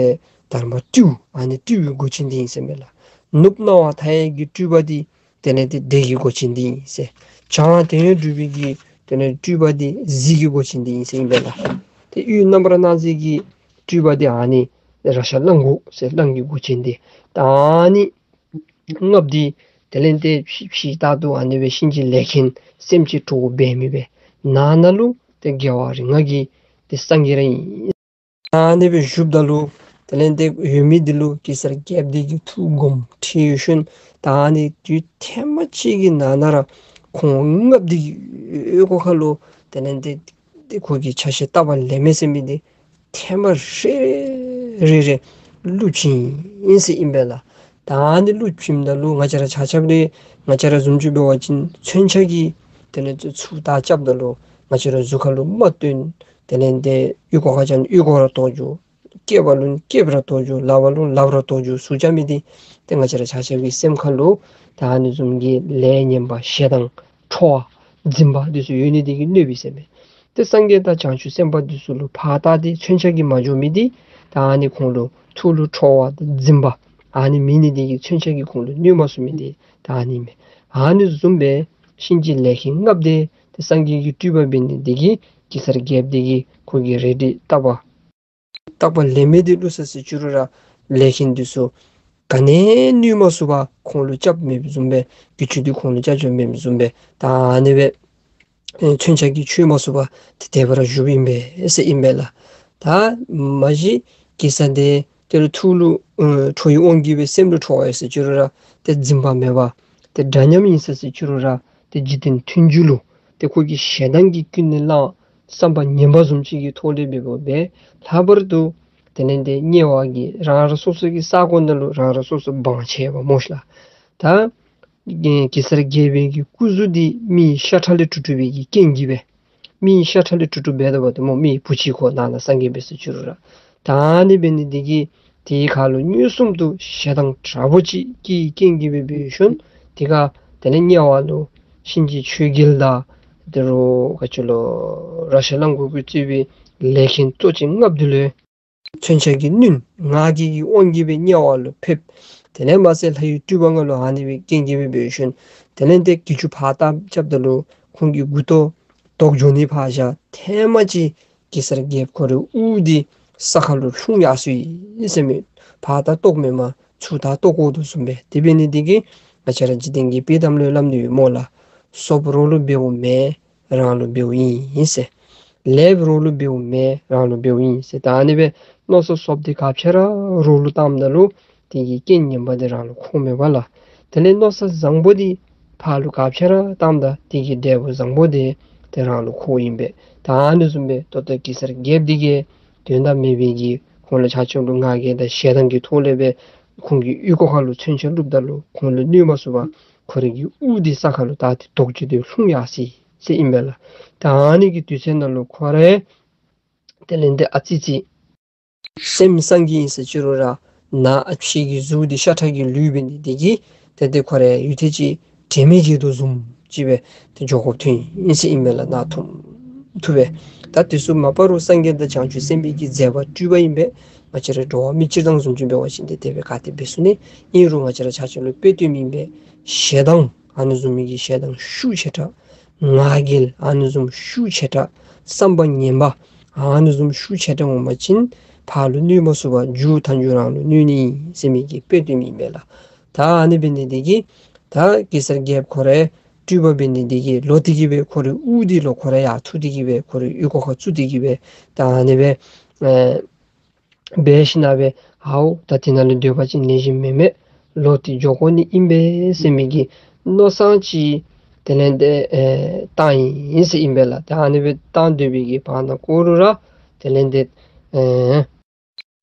དྷརྨ་སྤྲེའུ་ཨ་ནི་སྤྲེའུའི་མགོ་ཅན་འདི་ཨིན་ཟེར་མས་ལགས། ནུབ་སྣང་བ་མཐའ་ཡས་ཀྱི་སྤྲུལ་པ་འདི་དེ་ལས་ཏེ་དེ་གི་མགོ་ཅན་འདི་ཨིན་ཟེར། བྱང་དོན་ཡོད་གྲུབ་པའི་གི་དེ་ལས་སྤྲུལ་པ་འདི་གཟིག་གི་མགོ་ཅན་འདི་ཨིན་ཟེར་ཨིན་པས་ལགས། ཏེ་དབུས་རྣམ་པར་སྣང་མཛད་ཀྱི་སྤྲུལ་པ་འདི་ཨ་ནི་རཀྴ་གླང་མགོ་ཟེར་གླང་གི་མགོ་ཅན་འདི། ད་ཨ་ནི་ལྔ་པོ་འདི་དེ་ལས་ཏེ་ཕྱི་ཕྱི་ལྟར་དུ་ཨ་ནི་སྦེ་གཤིན་རྗེ་ལས་མཁན་སེམས་ཅན་འདྲོག་འབད་མི་སྦེ་ནང་ན་ལུ་ཏེ་རྒྱལ་བ་རིགས་ལྔ་གི་ཏེ་སངས་རྒྱས་ར་ཨིན། ཨ་ནི་སྦེ་བཞུགསཔ་ད་ལུ་དེ་ལས་ཏེ་ཡོད་མི་འདི་ལུ་གེ་སར་རྒྱལཔོ་འདི་གིས་ཐུགས་དགོངསམ་ཁྲེལ་ཞིནམ་ད་ཨ་ནི་དུས་ཐེངས་མ་གཅིག་གི་ནང་ན་ར་ཁོང་ལྔ་པོ་འདི་གི་ཨོལ་ལྐོག་ཁ་ལུ་དེ་ལས་ཏེ་ཏེ་ཁོ་གི་ཆ་ཤས་བརྟག་པ་ལེན་མི་ཟེར་མི་འདི་ཐེངས་མ་རེ་རེ་རེ་རེ་བླུགས་བྱིན་ཡི་ཟེར་ཨིན་པས་ལགས། ད་ཨ་ནི་བླུགས་བྱིནམ་ད་ལུ་ང་བཅས་ར་ཆ་ཁྱབ་ལས་ང་བཅས་ར་བཟུམ་ཅིག་འབད་བ་ཅིན་མཚོན་ཆ་གིས་དེ་ལས་ཚུར་ད་རྐྱབ་ད་ལུ་ང་བཅས་ར་གཟུགས་ཁ་ལུ་མ་སྟོན། དེ་ལས་ཏེ་ཨོལ་ལྐོག་ཁ་རྐྱབ་ན་ཨོལ་ལྐོག་ར་གཏོར་འགྱོ། སྐེདཔ་ལུ་སྐེདཔ་ར་གཏོར་འགྱོ། ལགཔ་ལུ་ལགཔ་ར་གཏོར་འགྱོ། ཟུག་རྐྱབ་མི་འདི་ཏེ་ང་བཅས་ར་ཆ་ཁྱབ་ཀྱི་སེམས་ཁ་ལུ་ད་ཨ་ནི་བཟུམ་གྱི་ལས་ངན་པ་ཞེ་སྡང་ཁྲོ་བ་འཛིན་པ་འདི་ཚུ་ཡོད་ནི་འདི་གིས་གནོདཔ་ཨིན་ཟེར་མས། ཏེ་སངས་རྒྱས་དང་བྱང་ཆུབ་སེམས་དཔའ་འདི་ཚུ་ལུ་ཕར་ལྟ་སྟེ་མཚོན་ཆ་གིས་མ་འགྱོ་མི་འདི་ད་ཨ་ནི་ཁོང་ལུ་ཐུགས་ལུ་ཁྲོ་བ་དང་འཛིན་པ་ཨ་ནི་མེད་ནི་འདི་གིས་མཚོན་ཆ་གིས་ཁོང་ལུ་གནོད་མ་ཚུགས་མི་འདི་ད་ཨ་ནི་མས། ཨ་ནི་བཟུམ་སྦེ་གཤིན་རྗེ་ལས་མཁན་ལྔ་པོ་འདི་ཏེ་སངས་རྒྱས་ཀྱི་སྤྲུལ་པ་འབད་ནི་འདི་གིས་གེ་སར་རྒྱལཔོ་འདི་གིས་ཁོ་གི་རལ་གྲི་བརྟག་པ་བརྟག་པ་ལེན་མི་འདི་བླུགས་ས་ཟེར་ཅི་རུང་ར་ལས་མཁན་འདི་ཚུ་ག་ནི་ཡང་གནོད་མ་ཚུགས་པར་ཁོང་ལུ་རྐྱབ་མེདཔ་བཟུམ་སྦེ་གི་ཅུང་འདི་ཁོང་ལུ་རྐྱབ་རྐྱབ་མེདཔ་བཟུམ་སྦེ་ད་ཨ་ནི་སྦེ་ཨེ་མཚོན་ཆ་གིས་ཆོད་མ་ཚུགས་པར་ཏེ་དེ་སྦེ་ར་བཞུགསཔ་ཨིན་པས་ཟེར་ཨིན་པས་ལགས། ད་མ་གཞི་གེ་སར་འདི་དེ་ལུ་ཐུགས་ལུ་ཨེ་ཁྲོ་བའི་དབང་གིས་སྦེ་སེམས་ལུ་ཁྲོ་བ་ཡོད་ཟེར་ཅི་རུང་ར་ཏེ་འཛིན་པ་མེད་པར་ཏེ་འདྲ་མཉམ་ཨིན་ཟེར་ཟེར་ཅི་རུང་ར་ཏེ་འཇིག་རྟེན་མཐུན་འཇུག་ལུ་ཏེ་ཁོ་གིས་ཞེ་སྡང་གིས་ཀུན་ནས་བསླངས་བསམ་པ་ངན་པ་བཟུམ་ཅིག་གི་ཐོག་ལས་འབད་འབདཝ་སྦེ་ལྷག་པར་དུ་དེ་ལས་ཏེ་དམྱལ་བ་གི་རང་རང་སོ་སོ་གི་ས་གོ་ནང་ལུ་རང་རང་སོ་སོ་དབང་ཆེ་བ་སྨོ་ཤ་ལགས། ད་གེ་གེ་སར་རྒྱལ་པོའི་གི་སྐུ་གཟུགས་འདི་མི་ཤ་ཁྲག་ལས་གྲུབ་གྲུབ་པའི་གི་རྐྱེན་གྱིས་སྦེ་མི་ཤ་ཁྲག་ལས་གྲུབ་གྲུབ་འབད་དོ་བ་དེ་སྨོ། མི་བུ་གཅིག་ཁོ་ནང་ན་སངས་རྒྱས་འབད་ཟེར་ཅི་རུང་ར་ད་ཨ་ནི་འབད་ནི་འདི་གིས་དེའི་ཁ་ལུ་མངོན་སུམ་དུ་ཞེ་སྡང་དྲག་པོ་ཅིག་གི་རྐྱེན་གྱིས་སྦེ་འབད་ཞིནམ་དེ་ཁར་དེ་ལས་དམྱལ་བ་ལུ་གཤིན་རྗེ་ཆོས་རྒྱལ་དང་དེ་རུ་ག་ཅི་ལོ་རཀྴ་གླང་མགོ་གིས་གཙོས་པའི་ལས་མཁན་གཙོ་ཆེན་ལྔ་པོ་འདི་ལུ་མཚོན་ཆ་གིས་བསྣུན། ང་རྒྱལ་གྱི་དབང་གིས་སྦེ་དམྱལ་བ་ལུ་ཕེབས། དེ་ལས་མ་ཚད་ལྷ་ཡི་སྤྲུལ་པ་ལྔ་ལུ་ཨ་ནི་སྦེ་རྐྱེན་གྱིས་སྦེ་འབད་ཞིནམ་དེ་ལས་ཏེ་གི་ཅུང་ཕར་ལྟ་རྐྱབ་ད་ལུ་ཁོང་གི་མགུ་ཏོ་བཏོག་འགྱོ་ནི་ཕར་བཞག་ཐེངས་མ་གཅིག་གེ་སར་རྒྱལཔོ་ཁོ་རའི་དབུ་འདི་ས་ཁ་ལུ་ལྷུང་ཡར་སོ་ཡི་ཟེར་མས། ཕར་ལྟ་བཏོག་མེན་པར་ཚུར་ལྟ་བཏོག་དགོ་དོ་བཟུམ་སྦེ། དེ་འབད་ནི་འདི་གིས་ང་བཅས་ར་འཇིག་རྟེན་གྱི་དཔྱེ་གཏམ་ལུ་སླབ་ནི་ཡོད་སྨོ་ལགས། སོབ་རོགས་ལུ་འབདཝ་མེན་རང་ལུ་འབདཝ་ཨིན་ཟེར། ལེབ་རོགས་ལུ་འབདཝ་མེན་རང་ལུ་འབདཝ་ཨིན་ཟེར། ད་ཨ་ནི་སྦེ་མནོ་བསམ་སོབ་འདི་ག་ཅི་ར་རོགས་ལུ་བཏངམ་ད་ལུ་དེ་གི་རྐྱེན་ངན་པ་འདི་རང་ལུ་འཁོརཝ་མས་པ་ལགས། དེ་ལས་མནོ་བསམ་བཟང་པོ་འདི་ཕར་ལུ་ག་ཅི་ར་བཏངམ་ད་དེ་གི་འབྲས་བུ་བཟང་པོ་འདི་ཏེ་རང་ལུ་འཁོརཝ་ཨིན་པས། ད་ཨ་ནི་བཟུམ་སྦེ་ད་ལྟོ་གེ་སར་རྒྱལཔོ་འདི་གིས་དོན་དག་མེད་པའི་གི་ཁོང་ལུ་ཆ་ཁྱབ་ལུ་ང་རྒྱལ་དང་ཞེ་སྡང་གི་ཐོག་ལས་སྦེ་ཁོང་གི་ཨོལ་ལྐོག་ཁ་ལུ་མཚོན་ཆ་བླུགསཔ་ད་ལུ་ཁོང་ལུ་གནོད་མ་ཚུགས་པར་ཁོ་རའི་གི་དབུ་འདི་ས་ཁ་ལུ་ད་ཏེ་བཏོག་ཅི་ཏེ་ལྷུང་ཡར་སོ་ཡི་ཟེར་ཨིན་པས་ལགས། ད་ཨ་ནི་གི་དུས་ཚོད་ནང་ལུ་ཁོ་ར་དེ་ལས་ཏེ་ཨ་ཙི་ཅིག་སེམས་སངས་རྒྱས་ཨིན་ཟེར་ཅི་རུང་ར་ནང་ཨ་ཕྱི་གི་གཟུགས་འདི་ཤ་ཁྲག་གི་ལུས་འབད་ནི་འདི་གིས་ཏེ་ཏེ་ཁོ་ར་ཡུད་ཐེངས་ཅིག་དྲན་མེད་བརྒྱལ་དོ་བཟུམ་ཅིག་སྦེ་ཏེ་འགྱོ་དགོཔ་ཐོན་ཡི་ཟེར་ཨིན་པས་ལགས། ནཱ་ཐུམ་ཐུ་སྦེ། ད་དེ་ཚུ་མ་པ་རུ་སངས་རྒྱས་དང་བྱང་ཆུབ་སེམས་དཔའི་གི་མཛད་པ་སྤྲུལ་པ་ཨིན་པས། ང་བཅས་ར་འགྲོ་བ་མི་སྤྱིར་བཏང་བཟུམ་ཅིག་འབད་བ་ཅིན་ཏེ་དེ་སྦེ་ག་ཏེ་འབད་ཚུགས་ནི། ཨིན་རུང་ང་བཅས་ར་ཆ་ཁྱབ་ལུ་དཔེ་སྟོནམ་ཨིན་པས། ཞེ་སྡང་ཨ་ནི་བཟུམ་མའི་གི་ཞེ་སྡང་ཤུགས་ཆེ་དྲགས། ང་རྒྱལ་ཨ་ནི་བཟུམ་ཤུགས་ཆེ་དྲགས། བསམ་པ་ངན་པ་ཨ་ནི་བཟུམ་ཤུགས་ཆེ་དྲགས་འོང་པ་ཅིན་ཕར་ལུ་གནོད་མ་ཚུགས་པར་མཇུག་མཐའ་མཇུག་རང་ལུ་གནོད་ནི་ཟེར་མི་གི་དཔེ་སྟོནམ་ཨིན་པས་ལགས། ད་ཨ་ནི་འབད་ནི་འདི་གིས་ད་གེ་སར་རྒྱལཔོ་ཁོ་ར་སྤྲུལ་པ་འབད་ནི་འདི་གིས་ལོག་སྟེ་གི་སྦེ་ཁོ་རའི་དབུ་འདི་ལོག་ཁོ་ར་ཡར་འཐུ་སྟེ་གི་སྦེ་ཁོ་རའི་ཨོལ་ལྐོག་ཁར་བཙུགས་ཏེ་གི་སྦེ་ད་ཨ་ནི་སྦེ་ཨེ་འབད་ཞིནམ་ལས་ཨའོ་ད་དེ་ནང་ལུ་སྡོད་པ་ཅིན་ལེགས་ཤོམ་མེན་མས། ལོག་སྟེ་འགྱོ་དགོ་ནི་ཨིན་པས་ཟེར་མི་གི་མནོ་བསམ་ཅིག་དེ་ལས་ཏེ་ཨེ་བཏང་ཡི་ཟེར་ཨིན་པས་ལགས། ཏེ་ཨ་ནི་སྦེ་བཏང་སྡོད་པའི་གི་བར་ན་ཀོ་རུ་ར་དེ་ལས་ཏེ་ཨེ་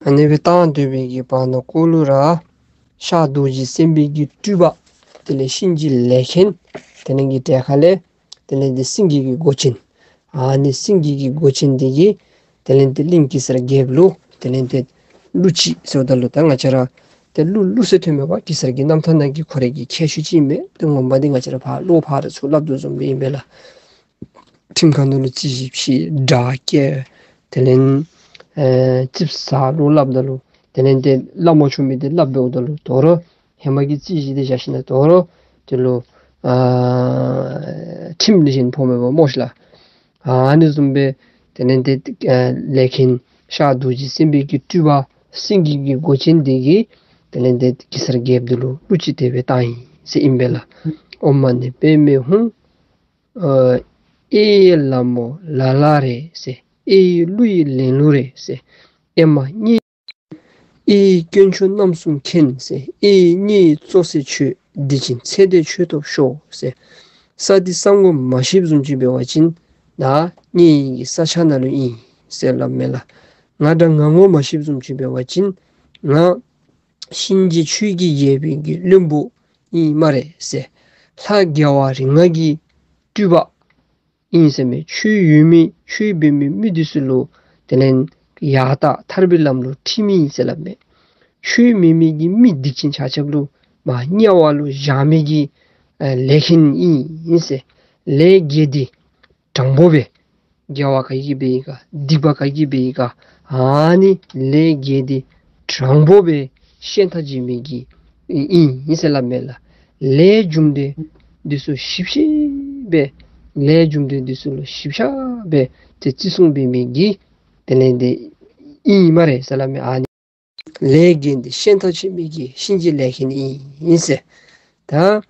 ཨ་ནི་སྦེ་བཏང་སྡོད་པའི་གི་བར་ན་ཀོ་རུ་ར་ཤར་རྡོ་རྗེ་སེམས་དཔའི་གི་སྤྲུལ་པ་དེ་ལས་གཤིན་རྗེ་ལས་མཁན་དེ་ལས་ཀྱི་གྲལ་ཁ་ལས་དེ་ལས་ཏེ་སེང་གེ་གི་མགོ་ཅན། ཨ་ནི་སེང་གེ་གི་མགོ་ཅན་དེ་གིས་དེ་ལས་ཏེ་གླིང་གེ་སར་རྒྱལཔོ་ལུ་དེ་ལས་ཏེ་གླུ་ཅིག་ཟེརཝ་ད་ལུ་ད་ང་བཅས་ར་ཏེ་གླུ་གླུ་ཟེར་ཐོན་མས་པ། གེ་སར་གྱི་རྣམ་ཐར་ནང་གི་ཁོ་རའི་གི་ཁྱད་ཆོས་ཅིག་ཨིན་མས། ཏེ་ངོ་མ་འདི་ང་བཅས་ར་ཕར་ལོག་ཕར་ར་ཚུར་སླབ་དོ་བཟུམ་སྦེ་ཨིན་པས་ལགས། ཁྲིམས་ཁང་ནང་ལུ་རྩིས་ཞིབ་ཕྱིས། སྒྲ་བསྐྱལ། དེ་ལས་ཨེ་རྩིགཔ་ཟ་ལུ་སླབ་ད་ལུ་དེ་ལས་ཏེ་སླབ་མ་ཆོག་མི་འདི་སླབ་འབདཝ་ད་ལུ་དོ་རུང་ཧེ་མ་གི་རྩིས་ཞིབ་འདི་བཞག་ཞིནམ་ལས་དོ་རུང་དེ་ལུ་ཨ་ཁྲིམས་ལེགས་ཤོམ་ཕོག་མས་པ་སྨོ་ཤིག་ལགས། ཨ་ནི་བཟུམ་སྦེ་དེ་ལས་ཏེ་ཨ་ལས་མཁན་ཤར་རྡོ་རྗེ་སེམས་དཔའི་གི་སྤྲུལ་པ་སེང་གེ་གི་མགོ་ཅན་དེ་གིས་དེ་ལས་ཏེ་གེ་སར་རྒྱལཔོ་འདི་ལུ་གླུ་ཅིག་དེ་སྦེ་བཏང་ཡི་ཟེར་ཨིན་པས་ལགས། ཨོཾ་མ་ཎི་པདྨེ་ཧཱུྃ། ཨ་ཨེ་ཡི་ལ་མོ་ལ་ལ་རེད་ཟེར། ཨེ་ཡི་གླུ་ཡི་ལེན་ལུགས་རེད་ཟེར། ཨེ་མ་ཉེ་ཨེ་ཡི་དཀོན་མཆོག་རྣམ་གསུམ་མཁྱེན་ཟེར། ཨེ་ཡི་ཉེ་ཡི་གཙོ་སྲས་ཁྱོད། བདེ་ཆེན་ཚེ་འདས་ཆོས་ཐོབ་ཤོག་ཟེར། ས་འདི་ས་ངོ་མ་ཤེསཔ་བཟུམ་ཅིག་འབད་བ་ཅིན་ད་ཉེ་ཡི་གི་ས་ཆ་ནང་ལུ་ཨིན་ཟེར་སླབ་མས་ལགས། ང་འདྲ་ང་ངོ་མ་ཤེསཔ་བཟུམ་ཅིག་འབད་བ་ཅིན་ང་གཤིན་རྗེ་ཆོས་ཀྱི་རྒྱལ་པོའི་གི་བློན་པོ་ཨིན་སྨ་རེ་ཟེར། ལྷ་རྒྱལ་བ་རིགས་ལྔ་གི་སྤྲུལ་པ་ཨིན་ཟེར་མས། ཆོས་ཡོད་མི་ཆོས་འབད་མི་མི་འདི་ཚུ་ལུ་དེ་ལས་ཡར་ལྟ་ཐར་པའི་ལམ་ལུ་ཁྲིད་མི་ཨིན་ཟེར་སླབ་མས། ཆོས་མེད་མི་གི་མི་སྡིག་ཅན་ཆ་ཁྱབ་ལུ་མར་དམྱལ་བ་ལུ་བཞག་མི་གི་ཨ་ལས་མཁན་ཨིན་ཟེར། ལས་དགེ་སྡིག་དྲང་པོ་སྦེ་དགེ་བ་ག་གིས་འབད་ཡི་ག་སྡིག་པ་ག་གིས་འབད་ཡི་ག་ཨ་ནི་ལས་དགེ་སྡིག་དྲང་པོ་སྦེ་ཤན་ཐབས་བྱེད་མི་གི་ཨིན་ཟེར་སླབ་མས་ལགས། ལས་རྒྱུ་འབྲས་འདི་ཚུ་ཞིབ་ཞིབ་སྦེ་ལས་རྒྱུ་འབྲས་འདི་ཚུ་ལུ་ཞིབ་ཆ་སྦེ་ཏེ་བརྩི་སྲུང་འབད་མི་གི་དེ་ལས་ཏེ་ཨིན་སྨ་རེ་ཟེར་སླབ་མས། ཨ་ནི་ལས་དགེ་སྡིག་ཤན་ཐབས་བྱེད་མི་གི་གཤིན་རྗེ་ལས་མཁན་ཨིན་ཟེར། ད་ཨ་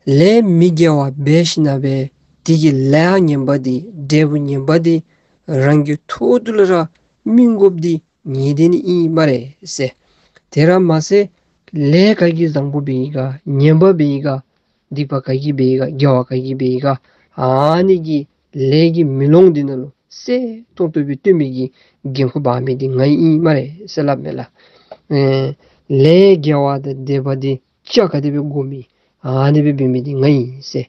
ལས་མི་དགེ་བ་འབད་ཞིནམ་ལས་དེ་གི་ལཱ་ངན་པ་འདི་འབྲས་བུ་ངན་པ་འདི་རང་གི་ཐོག་ཏུ་ལུ་ར་སྨིན་དགོཔ་འདི་ངེས་བདེན་ཨིན་སྨ་རེ་ཟེར། དེ་ར་མ་ཟད་ལས་ག་གིས་བཟང་པོ་འབད་ཡི་ག་ངན་པ་འབད་ཡི་ག་སྡིག་པ་ག་གིས་འབད་ཡི་ག་དགེ་བ་ག་གིས་འབད་ཡི་ག་ཨ་ནི་གི་ལས་ཀྱི་མེ་ལོང་འདི་ནང་ལུ་གསལ་ཏོག་ཏོ་སྦེ་སྟོན་མི་གི་འགན་ཁུར་འབག་མི་འདི་ང་ཨིན་སྨ་རེ་ཟེར་སླབ་མས་ལགས། ཨེ་ལས་དགེ་བ་དང་སྡིག་པ་འདི་ཆ་ག་དེ་སྦེ་སྒོམ་མི་ཨ་ནི་སྦེ་འབད་མི་འདི་ང་ཨིན་ཟེར།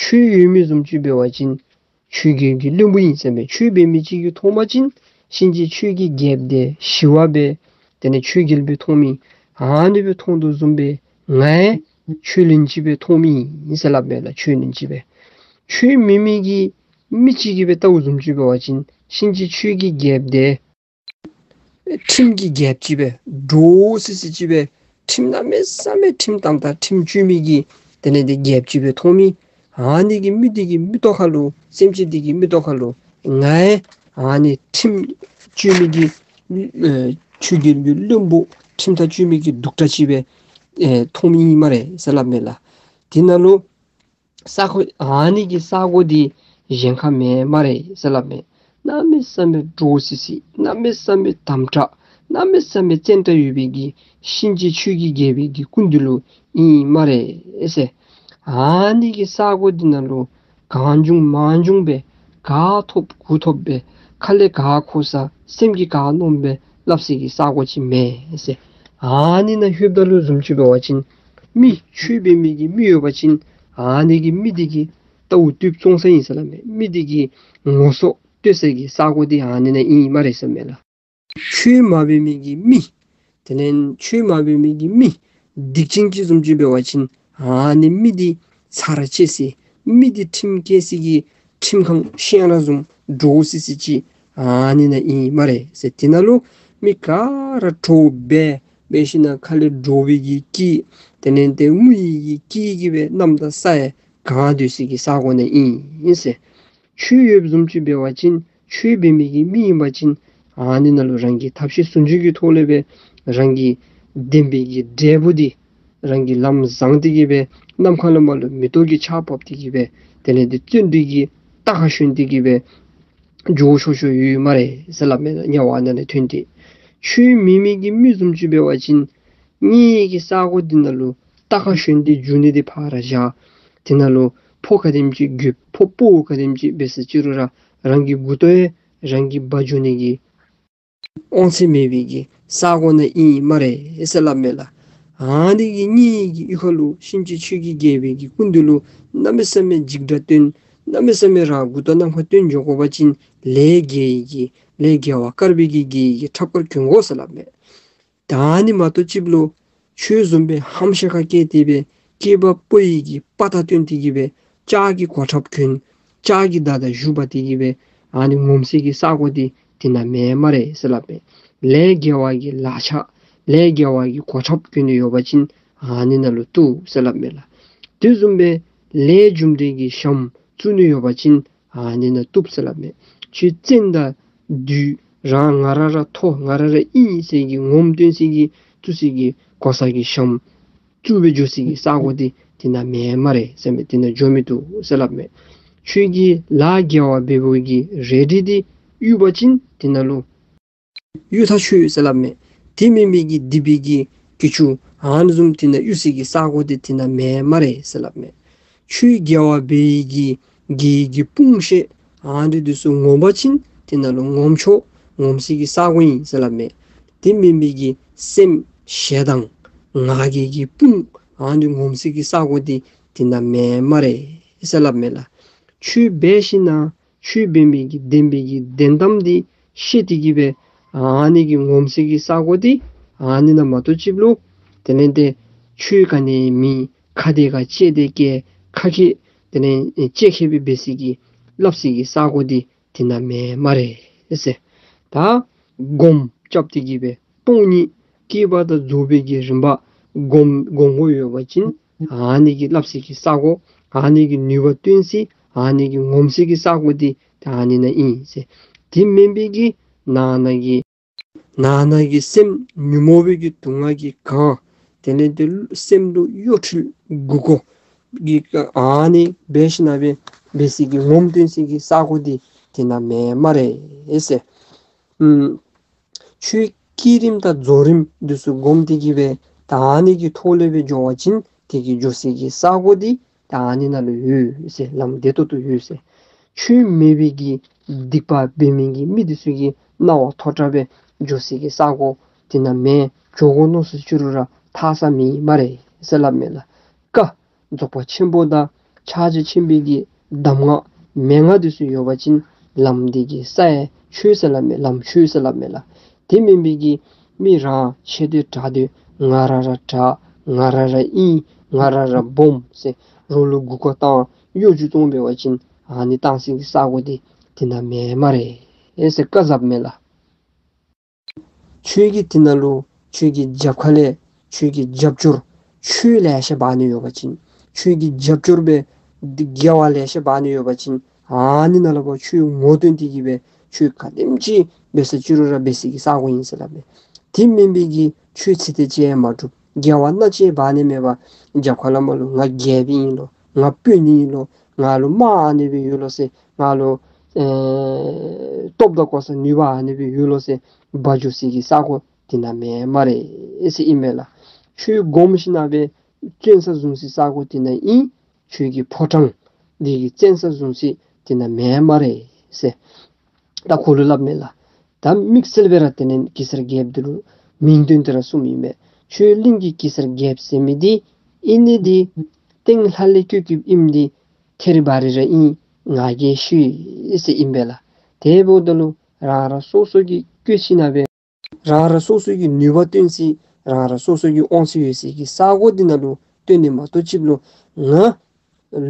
ཆོས་ཡོད་མི་བཟུམ་ཅིག་འབད་བ་ཅིན་ཆོས་རྒྱལ་གྱི་བློན་པོ་ཨིན་ཟེར་མས། ཆོས་འབད་མི་ཅིག་གིས་མཐོང་པ་ཅིན་གཤིན་རྗེ་ཆོས་ཀྱི་རྒྱལཔོ་དེ་ཞི་བ་སྦེ་དེ་ལས་ཆོས་རྒྱལ་སྦེ་མཐོང་མི་ཨ་ནི་སྦེ་མཐོང་དོ་བཟུམ་སྦེ་ང་ཡང་ཆོས་ལྷན་ཅིག་སྦེ་མཐོང་མི་ཨིན་ཟེར་སླབ་མས་ལགས། ཆོས་ལྷན་ཅིག་སྦེ། ཆོས་མེད་མི་གི་མི་ཅིག་གིས་སྦེ་བལྟཝ་བཟུམ་ཅིག་འབད་བ་ཅིན་གཤིན་རྗེ་ཆོས་ཀྱི་རྒྱལཔོ་དེ་ཁྲིམས་ཀྱི་རྒྱལཔོ་ཅིག་སྦེ་འདྲོག་སི་སི་ཅིག་སྦེ་ཁྲིམས་གནམ་མེད་ས་མེད་ཁྲིམས་དམ་དྲག་ཁྲིམས་གཅོད་མི་གི་དེ་ལས་ཏེ་རྒྱལཔོ་ཅིག་སྦེ་མཐོང་མི་ཨ་ནི་གི་མི་འདི་གི་མིག་ཏོ་ཁ་ལུ་སེམས་ཅན་འདི་གི་མིག་ཏོ་ཁ་ལུ་ང་ཡང་ཨ་ནི་ཁྲིམས་གཅོད་མི་གི་ཨེ་ཆོས་རྒྱལ་གྱི་བློན་པོ་ཁྲིམས་ཐག་གཅོད་མི་གི་གདུག་དྲག་ཅིག་སྦེ་ཨེ་མཐོང་མི་ཨིན་སྨ་རེ་ཟེར་སླབ་མས་ལགས། དེ་ནང་ལུ་ས་གོ་ཨ་ནི་གི་ས་གོ་འདི་གཞན་ཁར་མེད་སྨ་རེ་ཟེར་སླབ་མས། གནམ་མེད་ས་མེད་འདྲོག་སི་སི་གནམ་མེད་ས་མེད་དམ་དྲག་གནམ་མེད་ས་མེད་བཙན་དྲག་ཡོད་པའི་གི་གཤིན་རྗེ་ཆོས་ཀྱི་རྒྱལ་པོའི་གི་སྐུ་མདུན་ལུ་ཨིན་སྨ་རེ་ཟེར། ཨ་ནི་གི་ས་གོ་འདི་ནང་ལུ་གང་བྱུང་མང་བྱུང་སྦེ་ག་ཐོབ་གུ་ཐོབ་སྦེ་ཁ་ལས་ག་གོ་ས་སེམས་ཀྱིས་ག་མནོཝ་སྦེ་སླབ་སའི་གི་ས་གོ་ཅིག་མེད་ཟེར། ཨ་ནི་ནང་ལྷོདཔ་ད་ལུ་བཟུམ་ཅིག་འབད་བ་ཅིན་མི་ཆོས་འབད་མི་གི་མི་ཡོད་པ་ཅིན་ཨ་ནི་གི་མི་འདི་གི་ལྟཝ་ལྟོཝ་བཙོང་ས་ཨིན་ཟེར་སླབ་མས། མི་འདི་གི་ངོ་སོ་བསྟོད་སའི་གི་ས་གོ་འདི་ཨ་ནི་ནང་ཨིན་སྨ་རེ་ཟེར་མས་ལགས། ཆོས་མ་འབད་མི་གི་མི་དེ་ལས་ཆོས་མ་འབད་མི་གི་མི་སྡིག་ཅན་ཅིག་བཟུམ་ཅིག་འབད་བ་ཅིན་ཨ་ནི་མི་འདི་ཚར་བཅད་སའི་མི་འདི་ཁྲིམས་བཀལ་སའི་གི་ཁྲིམས་ཁང་ཤེས་རབ་བཟུམ་འདྲོག་སི་སི་ཅིག་ཨ་ནི་ནང་ཨིན་སྨ་རེ་ཟེར། དེ་ནང་ལུ་མི་ག་ར་གྲོགས་འབད་འབད་ཞིནམ་ཁ་ལས་འདྲོག་པའི་གི་སྐད་དེ་ལས་ཏེ་ངུ་ཡི་གི་སྐད་ཀྱིས་སྦེ་གནམ་དང་ས་ཡང་གང་སྡོད་སའི་གི་ས་གོ་ནང་ཨིན་ཟེར། ཆོས་ཡོདཔ་བཟུམ་ཅིག་འབད་བ་ཅིན་ཆོས་འབད་མི་གི་མི་ཨིན་པ་ཅིན་ཨ་ནི་ནང་ལུ་རང་གི་ཐབས་ཤེས་ཟུང་འཇུག་གི་ཐོག་ལས་སྦེ་རང་གི་བདེན་པའི་གི་འབྲས་བུ་འདི་རང་གིས་ལམ་བཟང་སྟེ་གི་སྦེ་ནམ་མཁའ་ལས་མར་ལུ་མེ་ཏོག་གི་ཆརཔ་ཕབ་སྟེ་གི་སྦེ་དེ་ལས་ཏེ་བརྩོན་འགྲུས་ཀྱི་རྟ་ཁར་ཞོན་ཏེ་གི་སྦེ་འགྱོ་ཆོག་ཆོག་ཡོད་སྨ་རེ་ཟེར་སླབ་མས་ལགས། དམྱལ་བ་ནང་ལས་ཐོན་ཏེ། ཆོས་མེད་མི་གི་མི་བཟུམ་ཅིག་འབད་བ་ཅིན་ གཉིད་ཀྱི་ས་གོ་འདི་ནང་ལུ་རྟ་ཁར་ཞོན་ཏེ་འགྱོ་ནི་འདི་ཕར་བཞག། དེ་ནང་ལུ་ཕོ་ག་དེམ་ཅིག་དགོ་ཕོ་སྤོ་བོ་ག་དེམ་ཅིག་འབད་ཟེར་ཅི་རུང་ར་རང་གི་མགུ་ཏོ་ཡང་རང་གིས་འབག་འགྱོ་ནི་གི་དབང་ཚད་མེད་པའི་གི་ས་གོ་ནང་ཨིན་སྨ་རེ་ཟེར་སླབ་མས་ལགས། ཨ་ནི་གི་གཉིད་ཀྱི་གཡུས་ཁ་ལུ་གཤིན་རྗེ་ཆོས་ཀྱི་རྒྱལ་པོའི་གི་སྐུ་མདུན་ལུ་གནམ་མེད་ས་མེད་འཇིགས་སྒྲ་སྟོན། གནམ་མེད་ས་མེད་ར་མགུ་ཏོ་གནམ་ཁར་བཏོན་འགྱོ་དགོ་པ་ཅིན་ལས་དགེ་བའི་གི་ལས་དགེ་བ་དཀར་པོའི་གི་དགེ་བའི་གི་ཁྲབ་དཀར་གྱོན་དགོ་ཟེར་སླབ་མས། ད་ཨ་ནི་མ་གཏོགས་ཅིག་ལུ་ཁྱོད་བཟུམ་སྦེ་ཧམ་ཤ་ཁ་སྐྱེས་ཏེ་སྦེ་སྐྱེས་པ་ཕོ་ཡི་གི་དཔའ་རྟགས་སྟོན་ཏེ་གི་སྦེ་ལྕགས་ཀྱི་གོ་ཁྲབ་གྱོན། ལྕགས་ཀྱི་མདའ་དང་གཞུ་འབག་སྟེ་གི་སྦེ་ཨ་ནི་ངོམས་སའི་གི་ས་གོ་འདི་དེ་ནང་མེན་སྨ་རེ་ཟེར་སླབ་མས། ལས་དགེ་བ་གི་ལག་ཆ་ལས་དགེ་བ་གི་གོ་ཁྲབ་གྱོན་ཏེ་ཡོད་པ་ཅིན་ཨ་ནི་ནང་ལུ་བཏུབ་ཟེར་སླབ་མས་ལགས། དེ་བཟུམ་སྦེ་ལས་རྒྱུ་འབྲས་ཀྱི་ཞྭམོ་བཙུགས་ནི་ཡོད་པ་ཅིན་ཨ་ནི་ནང་བཏུབ་ཟེར་སླབ་མས། ཁྱོད་བཙན་དང་བདུད་རང་ང་ར་ར་མཐོ་ང་ར་ར་ཨིན་ཟེར་གྱི་ངོམ་སྟོན་སའི་གི་བཙུགས་སའི་གི་གོ་ས་གི་ཞྭམོ་བཙུགས་སྦེ་འགྱོ་སའི་གི་ས་གོ་འདི་དེ་ནང་མེན་སྨ་རེ་ཟེར་མས། དེ་ནང་འགྱོ་མི་བཏུབ་ཟེར་སླབ་མས། ཁྱོད་ཀྱིས་ལཱ་དགེ་བ་འབད་བའི་གི་རལ་གྲི་འདི་གཡུག་པ་ཅིན་དེ་ནང་ལུ་གཡུག་ཐག་ཆོད་ཟེར་སླབ་མས། དེ་མེན་པའི་གི་སྡིག་པའི་གི་གྱི་ཅུང་ཨ་ནི་བཟུམ་དེ་ནང་གཡུག་སའི་གི་ས་གོ་འདི་དེ་ནང་མེན་སྨ་རེ་ཟེར་སླབ་མས། ཁྱོད་དགེ་བ་འབད་བའི་གི་དགེ་བའི་གི་དཔུང་ཤེད་ཨ་ནི་འདི་ཚུ་ངོམ་པ་ཅིན་དེ་ནང་ལུ་ངོམ་ཆོག་ངོམ་སའི་གི་ས་གོ་ཨིན་ཟེར་སླབ་མས། དེ་མེན་པའི་གི་སེམས་ཞེ་སྡང་ང་རྒྱལ་གྱི་དཔུང་ཨ་ནི་ངོམ་སའི་གི་ས་གོ་འདི་དེ་ནང་མེན་སྨ་རེ་ཟེར་སླབ་མས་ལགས། ཁྱོད་འབད་ཞིན་ན་ཁྱོད་འབད་མི་གི་བདེན་པའི་གི་བདེན་གཏམ་འདི་ཤེས་ཏེ་གི་སྦེ་ཨ་ནི་གི་ངོམ་སའི་གི་ས་གོ་འདི་ཨ་ནི་ནང་མ་གཏོགས་ཅིག་ལུ་དེ་ལས་ཏེ་ཁྱོད་ག་ནི་མི་ཁ་དེ་ཁར་ལྕེ་དེ་ཁར་ཁ་ཁེ་དེ་ལས་ལྕེ་ཁེ་སྦེ་འབད་སའི་གི་སླབ་སའི་གི་ས་གོ་འདི་དེ་ནང་མེན་སྨ་རེ་ཟེར། ད་སྒོམ་རྐྱབ་སྟེ་གི་སྦེ་སྟོང་ཉིད་སྐྱེས་པ་དང་རྫོགས་པའི་གི་རིམ་པ་སྒོམ་སྒོམ་དགོ་ཡོད་པ་ཅིན་ཨ་ནི་གི་སླབ་སའི་གི་ས་གོ་ཨ་ནི་གི་ནུས་པ་སྟོན་སའི་ཨ་ནི་གི་ངོམ་སའི་གི་ས་གོ་འདི་ད་ཨ་ནི་ནང་ཨིན་ཟེར། དེ་མེན་པའི་གི་ནང་ན་གི་ནང་ན་གི་སེམས་ཉོན་མོངས་པའི་གི་དུག་ལྔ་གིས་གང་། དེ་ལས་ཏེ་སེམས་ལུ་གཡོ་འཕྲུལ་དགུ་སྐོར་གྱི་ཨ་ནི་འབད་ཞིན་ན་སྦེ་འབད་སའི་གི་ངོམ་སྟོན་སའི་གི་ས་གོ་འདི་དེ་ནང་མེན་སྨ་རེ་ཟེར། ཨུམ། ཆོས་བསྐྱེད་རིམ་དང་རྫོགས་རིམ་འདི་ཚུ་སྒོམ་སྟེ་གི་སྦེ་ད་ཨ་ནི་གི་ཐོག་ལས་སྦེ་འགྱོ་བ་ཅིན་དེ་གི་འགྱོ་སའི་གི་ས་གོ་འདི་ད་ཨ་ནི་ནང་ལུ་ཡོད་ཟེར། ལམ་བདེ་ཏོག་ཏོ་ཡོད་ཟེར། ཆོས་མེད་པའི་གི་སྡིག་པ་འབད་མི་གི་མི་འདི་ཚུ་གིས་སྣང་བ་མཐོ་དྲགས་སྦེ་འགྱོ་སའི་གི་ས་གོ་དེ་ནང་མེན། འགྱོ་དགོ་མནོ་ཟེར་ཅི་རུང་ར་ཐར་ས་མེད་སྨ་རེ་ཟེར་སླབ་མས་ལགས། བཀའ་རྫོགས་པ་ཆེན་པོ་དང་ཕྱག་རྒྱ་ཆེན་པོའི་གི་གདམས་ངག་མན་ངག་འདི་ཚུ་ཡོད་པ་ཅིན་ལམ་འདི་གི་ས་ཡང་ཆོད་ཟེར་སླབ་མས། ལམ་ཆོད་ཟེར་སླབ་མས་ལགས། དེ་མེན་པའི་གི་མི་རང་ཆེ་འདོད་གྲགས་འདོད་ང་ར་ར་དྲག་ང་ར་ར་ཨིན་ང་ར་ར་སྦོམ་ཟེར་རོགས་ལུ་མགུ་སྐོར་བཏང་གཡོ་སྒྱུ་བཏང་འབད་བ་ཅིན་ཨ་ནི་བཏང་སའི་གི་ས་གོ་འདི་དེ་ནང་མེན་སྨ་རེ་ཟེར་བཀའ་སླབ་མས་ལགས། ཁྱོད་ཀྱིས་དེ་ནང་ལུ་ཁྱོད་ཀྱི་རྒྱབ་ཁ་ལས་ཁྱོད་ཀྱི་རྒྱབ་སྐྱོར་ཆོས་ལེ་ཤ་འབག་ནི་ཡོད་པ་ཅིན་ཁྱོད་ཀྱི་རྒྱབ་སྐྱོར་སྦེ་དགེ་བ་ལེ་ཤ་འབག་ནི་ཡོད་པ་ཅིན་ཨ་ནི་ནང་ལུ་འབད་ཁྱོད་ངོ་སྟོན་ཏེ་གི་སྦེ་ཁྱོད་ག་དེམ་ཅིག་འབད་ཟེར་ཅི་རུང་ར་འབད་སའི་གི་ས་གོ་ཨིན་ཟེར་སླབ་མས། དེ་མེན་པའི་གི་ཁྱོད་ཚིག་དེ་ཅིག་མ་གྲུབ་དགེ་བ་སྣ་གཅིག་འབག་ནི་མེད་པར་རྒྱབ་ཁ་ལས་མར་ལུ་ང་རྒྱལཔོ་ཨིན་ལོ་ང་དཔོན་ཨིན་ལོ་ང་ལུ་དམག་ཨ་ནི་སྦེ་ཡོད་ལོ་ཟེར་ང་ལུ་ཨེ་སྟོབས་དང་གོ་ས་ནུས་པ་ཨ་ནི་སྦེ་ཡོད་ལོ་ཟེར་འབག་འགྱོ་སའི་གི་ས་གོ་དེ་ནང་མེན་སྨ་རེ་ཟེར་ཨིན་མས་ལགས། ཁྱོད་སྒོམ་ཞིན་ན་སྦེ་བཙོན་ས་བཟུང་སའི་ས་གོ་དེ་ནང་ཨིན། ཁྱོད་ཀྱི་ཕོ་བྲང་འདི་གི་བཙོན་ས་བཟུང་སའི་དེ་ནང་མེན་སྨ་རེ་ཟེར་ད་ཁོ་ལུ་སླབ་མས་ལགས། ད་དམིགས་བསལ་སྦེ་ར་དེ་ལས་གེ་སར་རྒྱལཔོ་འདི་ལུ་མིང་བཏོན་ཏེ་ར་གསུངམ་ཨིན་མས། ཁྱོད་གླིང་གི་གེ་སར་རྒྱལཔོ་ཟེར་མི་འདི་ཨིན་ནི་འདི་སྟེང་ལྷ་ལས་བསྐོས་བསྐོསཔ་ཨིནམ་འདི་ཐེ་རི་བ་རི་ར་ཨིན་ང་གིས་ཤེས་ཟེར་ཨིན་པས་ལགས། དེ་འབདཝ་ད་ལུ་རང་རང་སོ་སོ་གིས་བསྐོས་ཞིན་ན་སྦེ་རང་རང་སོ་སོ་གི་ནུས་པ་སྟོན་སའི་རང་རང་སོ་སོ་གི་དབང་ཚད་ཡོད་སའི་གི་ས་གོ་འདི་ནང་ལུ་བཏོན་ནི་མ་གཏོགས་ཅིག་ལུ་ང་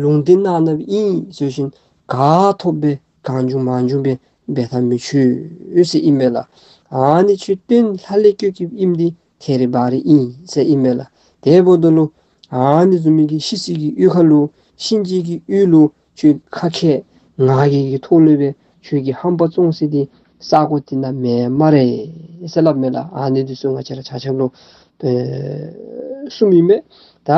ལུང་བསྟན་གནང་གནངམ་ཨིན་ཟེར་ཞིན་ག་ཐོབ་སྦེ་གང་བྱུང་མང་བྱུང་སྦེ་འབད་ཐག་མི་ཆོད་ཟེར་ཨིན་པས་ལགས། ཨ་ནི་ཁྱོད་སྟེང་ལྷ་ལས་བསྐོས་བསྐོསཔ་ཨིནམ་འདི་ཐེ་རི་བ་རི་ཨིན་ཟེར་ཨིན་མས་ལགས། དེ་འབདཝ་ད་ལུ་ཨ་ནི་བཟུམ་མའི་གི་ཤི་སའི་གི་གཡུས་ཁ་ལུ་གཤིན་རྗེ་གི་གཡུས་ལུ་ཁྱོད་ཁ་ཁེ་ང་རྒྱལ་གྱི་ཐོག་ལས་སྦེ་ཁྱོད་ཀྱིས་ཧམ་པ་བཙོང་སའི་འདི་ས་གོ་དེ་ནང་མེན་སྨ་རེ་ཟེར་སླབ་མས་ལགས། ཨ་ནི་འདི་ཚུ་ང་བཅས་ར་ཆ་ཁྱབ་ལུ་ཨེ་གསུངམ་ཨིན་མས། ད་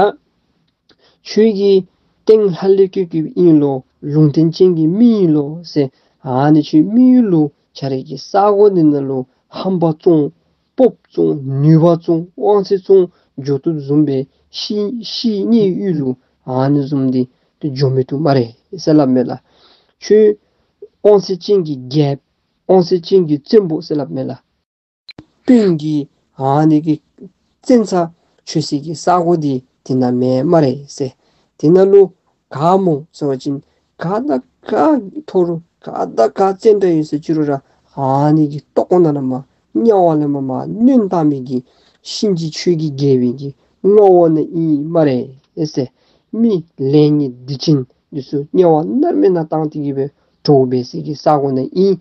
ཁྱོད་ཀྱིས་སྟེང་ལྷ་ལས་བསྐོས་བསྐོསཔ་ཨིན་ལོ་ལུང་བསྟན་ཅན་གྱི་མི་ཨིན་ལོ་ཟེར་ཨ་ནི་ཁྱོད་མི་ཡུལ་ལུ་ཁྱོད་རའི་གི་ས་གོ་འདི་ནང་ལུ་ཧམ་པ་བཙོང་སྤོབས་བཙོང་ནུས་པ་བཙོང་དབང་ཚད་བཙོང་ འགྱོ་བཏུབ་བཟུམ་སྦེ་ཤི་ཤི་ནི་ཡུལ་ལུ་ཨ་ནི་བཟུམ་འདི་ཏེ་འགྱོ་མི་བཏུབ་སྨ་རེ་ཟེར་སླབ་མས་ལགས། ཁྱོད་དབང་ཤེད་ཅན་གྱི་རྒྱལཔོ་དབང་ཤེད་ཅན་གྱི་བཙན་པོ་ཟེར་སླབ་མས་ལགས། དཔོན་གྱི་ཨ་ནི་གི་བཙན་ས་ཆོད་སའི་གི་ས་གོ་འདི་དེ་ནང་མེད་སྨ་རེ་ཟེར། དེ་ནང་ལུ་ག་སྨོ་ཟེར་བ་ཅིན་ག་དང་ག་མཐོ་རུང་ག་དང་ག་བཙན་དྲགས་ཡོད་ཟེར་ཅི་རུང་ར་ཨ་ནི་གི་ལྟག་ཀོ་ནང་ལས་མར་དམྱལ་བ་ལས་མར་མར་བསྣོན་བཏང་མི་གི་གཤིན་རྗེ་ཆོས་ཀྱི་རྒྱལ་པོའི་གི་མངའ་འོག་ནང་ཨིན་སྨ་རེ་ཟེར། མི་ལས་ངན་སྡིག་ཅན་འདི་ཚུ་དམྱལ་བ་མནར་མེད་ནང་བཏང་སྟེ་གི་སྦེ་འདྲོག་འབད་སའི་གི་ས་གོ་ནང་ཨིན།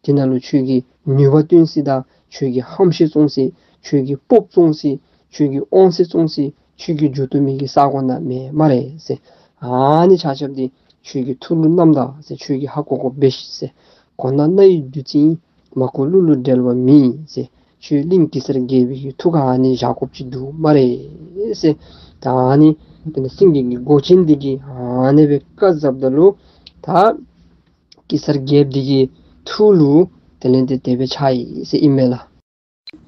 དེ་ནང་ལུ་ཁྱོད་ཀྱི་ནུས་པ་སྟོན་སའི་དང་ཁྱོད་ཀྱི་ཧམ་ཤེད་བཙོང་སའི་ཁྱོད་ཀྱི་སྤོབས་བཙོང་སའི་ཁྱོད་ཀྱི་དབང་ཤེད་བཙོང་སའི་ཁྱོད་ཀྱི་འགྱོ་བཏུབ་མི་གི་ས་གོ་ནང་མེད་སྨ་རེ་ཟེར། ཨ་ནི་ཆ་ཁྱབ་འདི་ཁྱོད་ཀྱི་ཐུགས་ལུ་བསྣམས་ད་ཟེར། ཁྱོད་ཀྱིས་ཧ་གོ་གོ་འབད་ཤིག་ཟེར། གོ་ན་རྣ་ཡི་བདུད་རྩི་ཨིན། མ་གོ་གླུ་ལུ་འགྲེལ་བ་མེད་ཟེར། ཁྱོད་གླིང་གེ་སར་རྒྱལ་པོའི་གི་ཐུགས་ཁར་ཨ་ནི་བཞག་དགོཔ་ཅིག་འདུག་སྨ་རེ་ཟེར། ད་ཨ་ནི་དེ་ནི་སེང་གེ་གི་མགོ་ཅན་འདི་གིས་ཨ་ནི་སྦེ་བཀའ་སླབ་ད་ལུ་ད་གེ་སར་རྒྱལཔོ་འདི་གི་ཐུགས་ལུ་དེ་ལས་ཏེ་དེ་སྦེ་ཆགས་ཡི་ཟེར་ཨིན་མས་ལགས།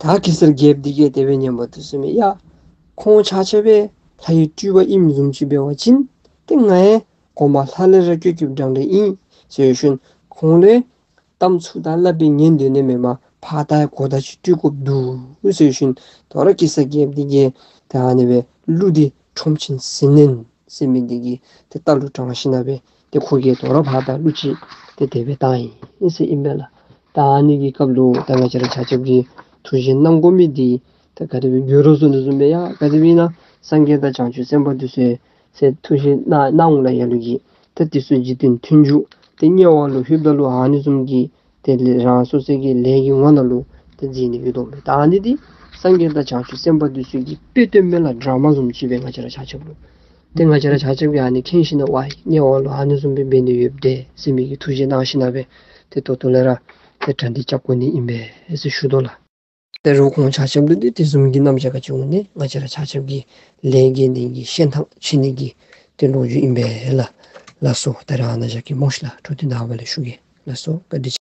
ད་གེ་སར་རྒྱལཔོ་འདི་གིས་དེ་སྦེ་ཉན་པ་དེ་ཚུ་མས། ཡ་ཁོང་ཆ་ཁྱབ་སྦེ་ལྷ་ཡི་སྤྲུལ་པ་ཨིནམ་བཟུམ་ཅིག་འབད་བ་ཅིན་ཏེ་ང་ཡང་གོང་མ་ལྷ་ལས་ར་བསྐྱོད་བསྐྱོདཔ་འདྲ་འདྲ་ཨིན་ཟེར་ཞིནམ་ཁོང་ལས་གཏམ་ཚུ་དང་སླབ་སྦེ་ཉན་སྡོད་ནི་མེན་པར་ཕར་ད་ཡང་གོ་བརྡ་ཅིག་སྤྲོད་དགོཔ་འདུག་ཟེར་ཞིནམ་དོ་རུང་གེ་སར་རྒྱལཔོ་འདི་གིས་ད་ཨ་ནི་སྦེ་གླུ་འདི་ཁྲོམ་ཆེན་ཟིལ་གནོན་ཟེར་མི་འདི་གི་ཏེ་རྟ་ལུ་དྲངས་ཞིནམ་སྦེ་ཏེ་ཁོ་གིས་དོ་རུང་ཕར་ད་གླུ་ཅིག་ཏེ་དེ་སྦེ་བཏང་ཡི་ཟེར་ཨིན་པས་ལགས། ད་ཨ་ནི་གི་སྐབས་ལུ་ད་ང་བཅས་ར་ཆ་ཁྱབ་ཀྱིས་ཐུགས་བཞེད་གནང་དགོ་མི་འདི་ད་ག་དེ་སྦེ་འགྱོ་རུང་བཟོ་ནི་བཟུམ་སྦེ་ཡ་ག་དེ་སྦེ་ཨིན་ན་སངས་རྒྱས་དང་བྱང་ཆུབ་སེམས་དཔའ་འདི་ཚུ་ཟེར་ཐུགས་བཞེད་གནང་གནང་འོང་ལགས། ཡ་ལུ་གིས་ད་འདི་ཚུ་འཇིག་རྟེན་མཐུན་འཇུག་ཏེ་དམྱལ་བ་ལུ་ལྷོདཔ་ད་ལུ་ཨ་ནི་བཟུམ་གྱི་ཏེ་ལས་རང་སོ་སོའི་གི་ལས་ཀྱི་ངོ་ནང་ལུ་ཏེ་འཛིན་ནི་ཡོད་དོ་མས། ད་ཨ་ནི་འདི་སངས་རྒྱས་དང་བྱང་ཆུབ་སེམས་དཔའ་འདི་ཚུ་གི་དཔེ་སྟོནམ་མས་ལགས། ཌ་ར་མ་བཟུམ་ཅིག་སྦེ་ང་བཅས་ར་ཆ་ཁྱབ་ལུ། ཏེ་ང་བཅས་ར་ཆ་ཁྱབ་ཀྱིས་ཨ་ནི་མཁྱེན་ཞིནམ་ལས་ཝའི་དམྱལ་བ་ལུ་ཨ་ནི་བཟུམ་སྦེ་འབད་ནི་ཡོདཔ་འདྲས་ཟེར་མི་གི་ཐུགས་བཞེད་གནང་ཞིནམ་སྦེ་ཏེ་ད་ལྟོ་ལས་ར་ཏེ་གྲ་སྒྲིག་རྐྱབ་དགོ་ནི་ཨིན་པས་ཟེར་ཞུ་དོ་ལགས། ད་རུང་ཁོང་ཆ་ཁྱབ་ལུ་འདི་དེ་བཟུམ་གྱི་རྣམ་གཞག་ག་ཅི་འོང་ནི་ང་བཅས་ར་ཆ་ཁྱབ་ཀྱི་ལས་རྒྱུ་འདི་གི་ཤན་ཐང་ཆད་ནི་གི་ཏེ་ལོ་རྒྱུས་ཨིན་པས་ལགས། ལགས་སོ། ད་རེས་ཨ་ནཱ་བཞག་གེ་སྨོ་ཤིག་ལགས། འཕྲོ་འདི་ནངས་པ་ལས་ཞུ་གེ། ལགས་སོ། བཀའ་དྲིན་ཆེ།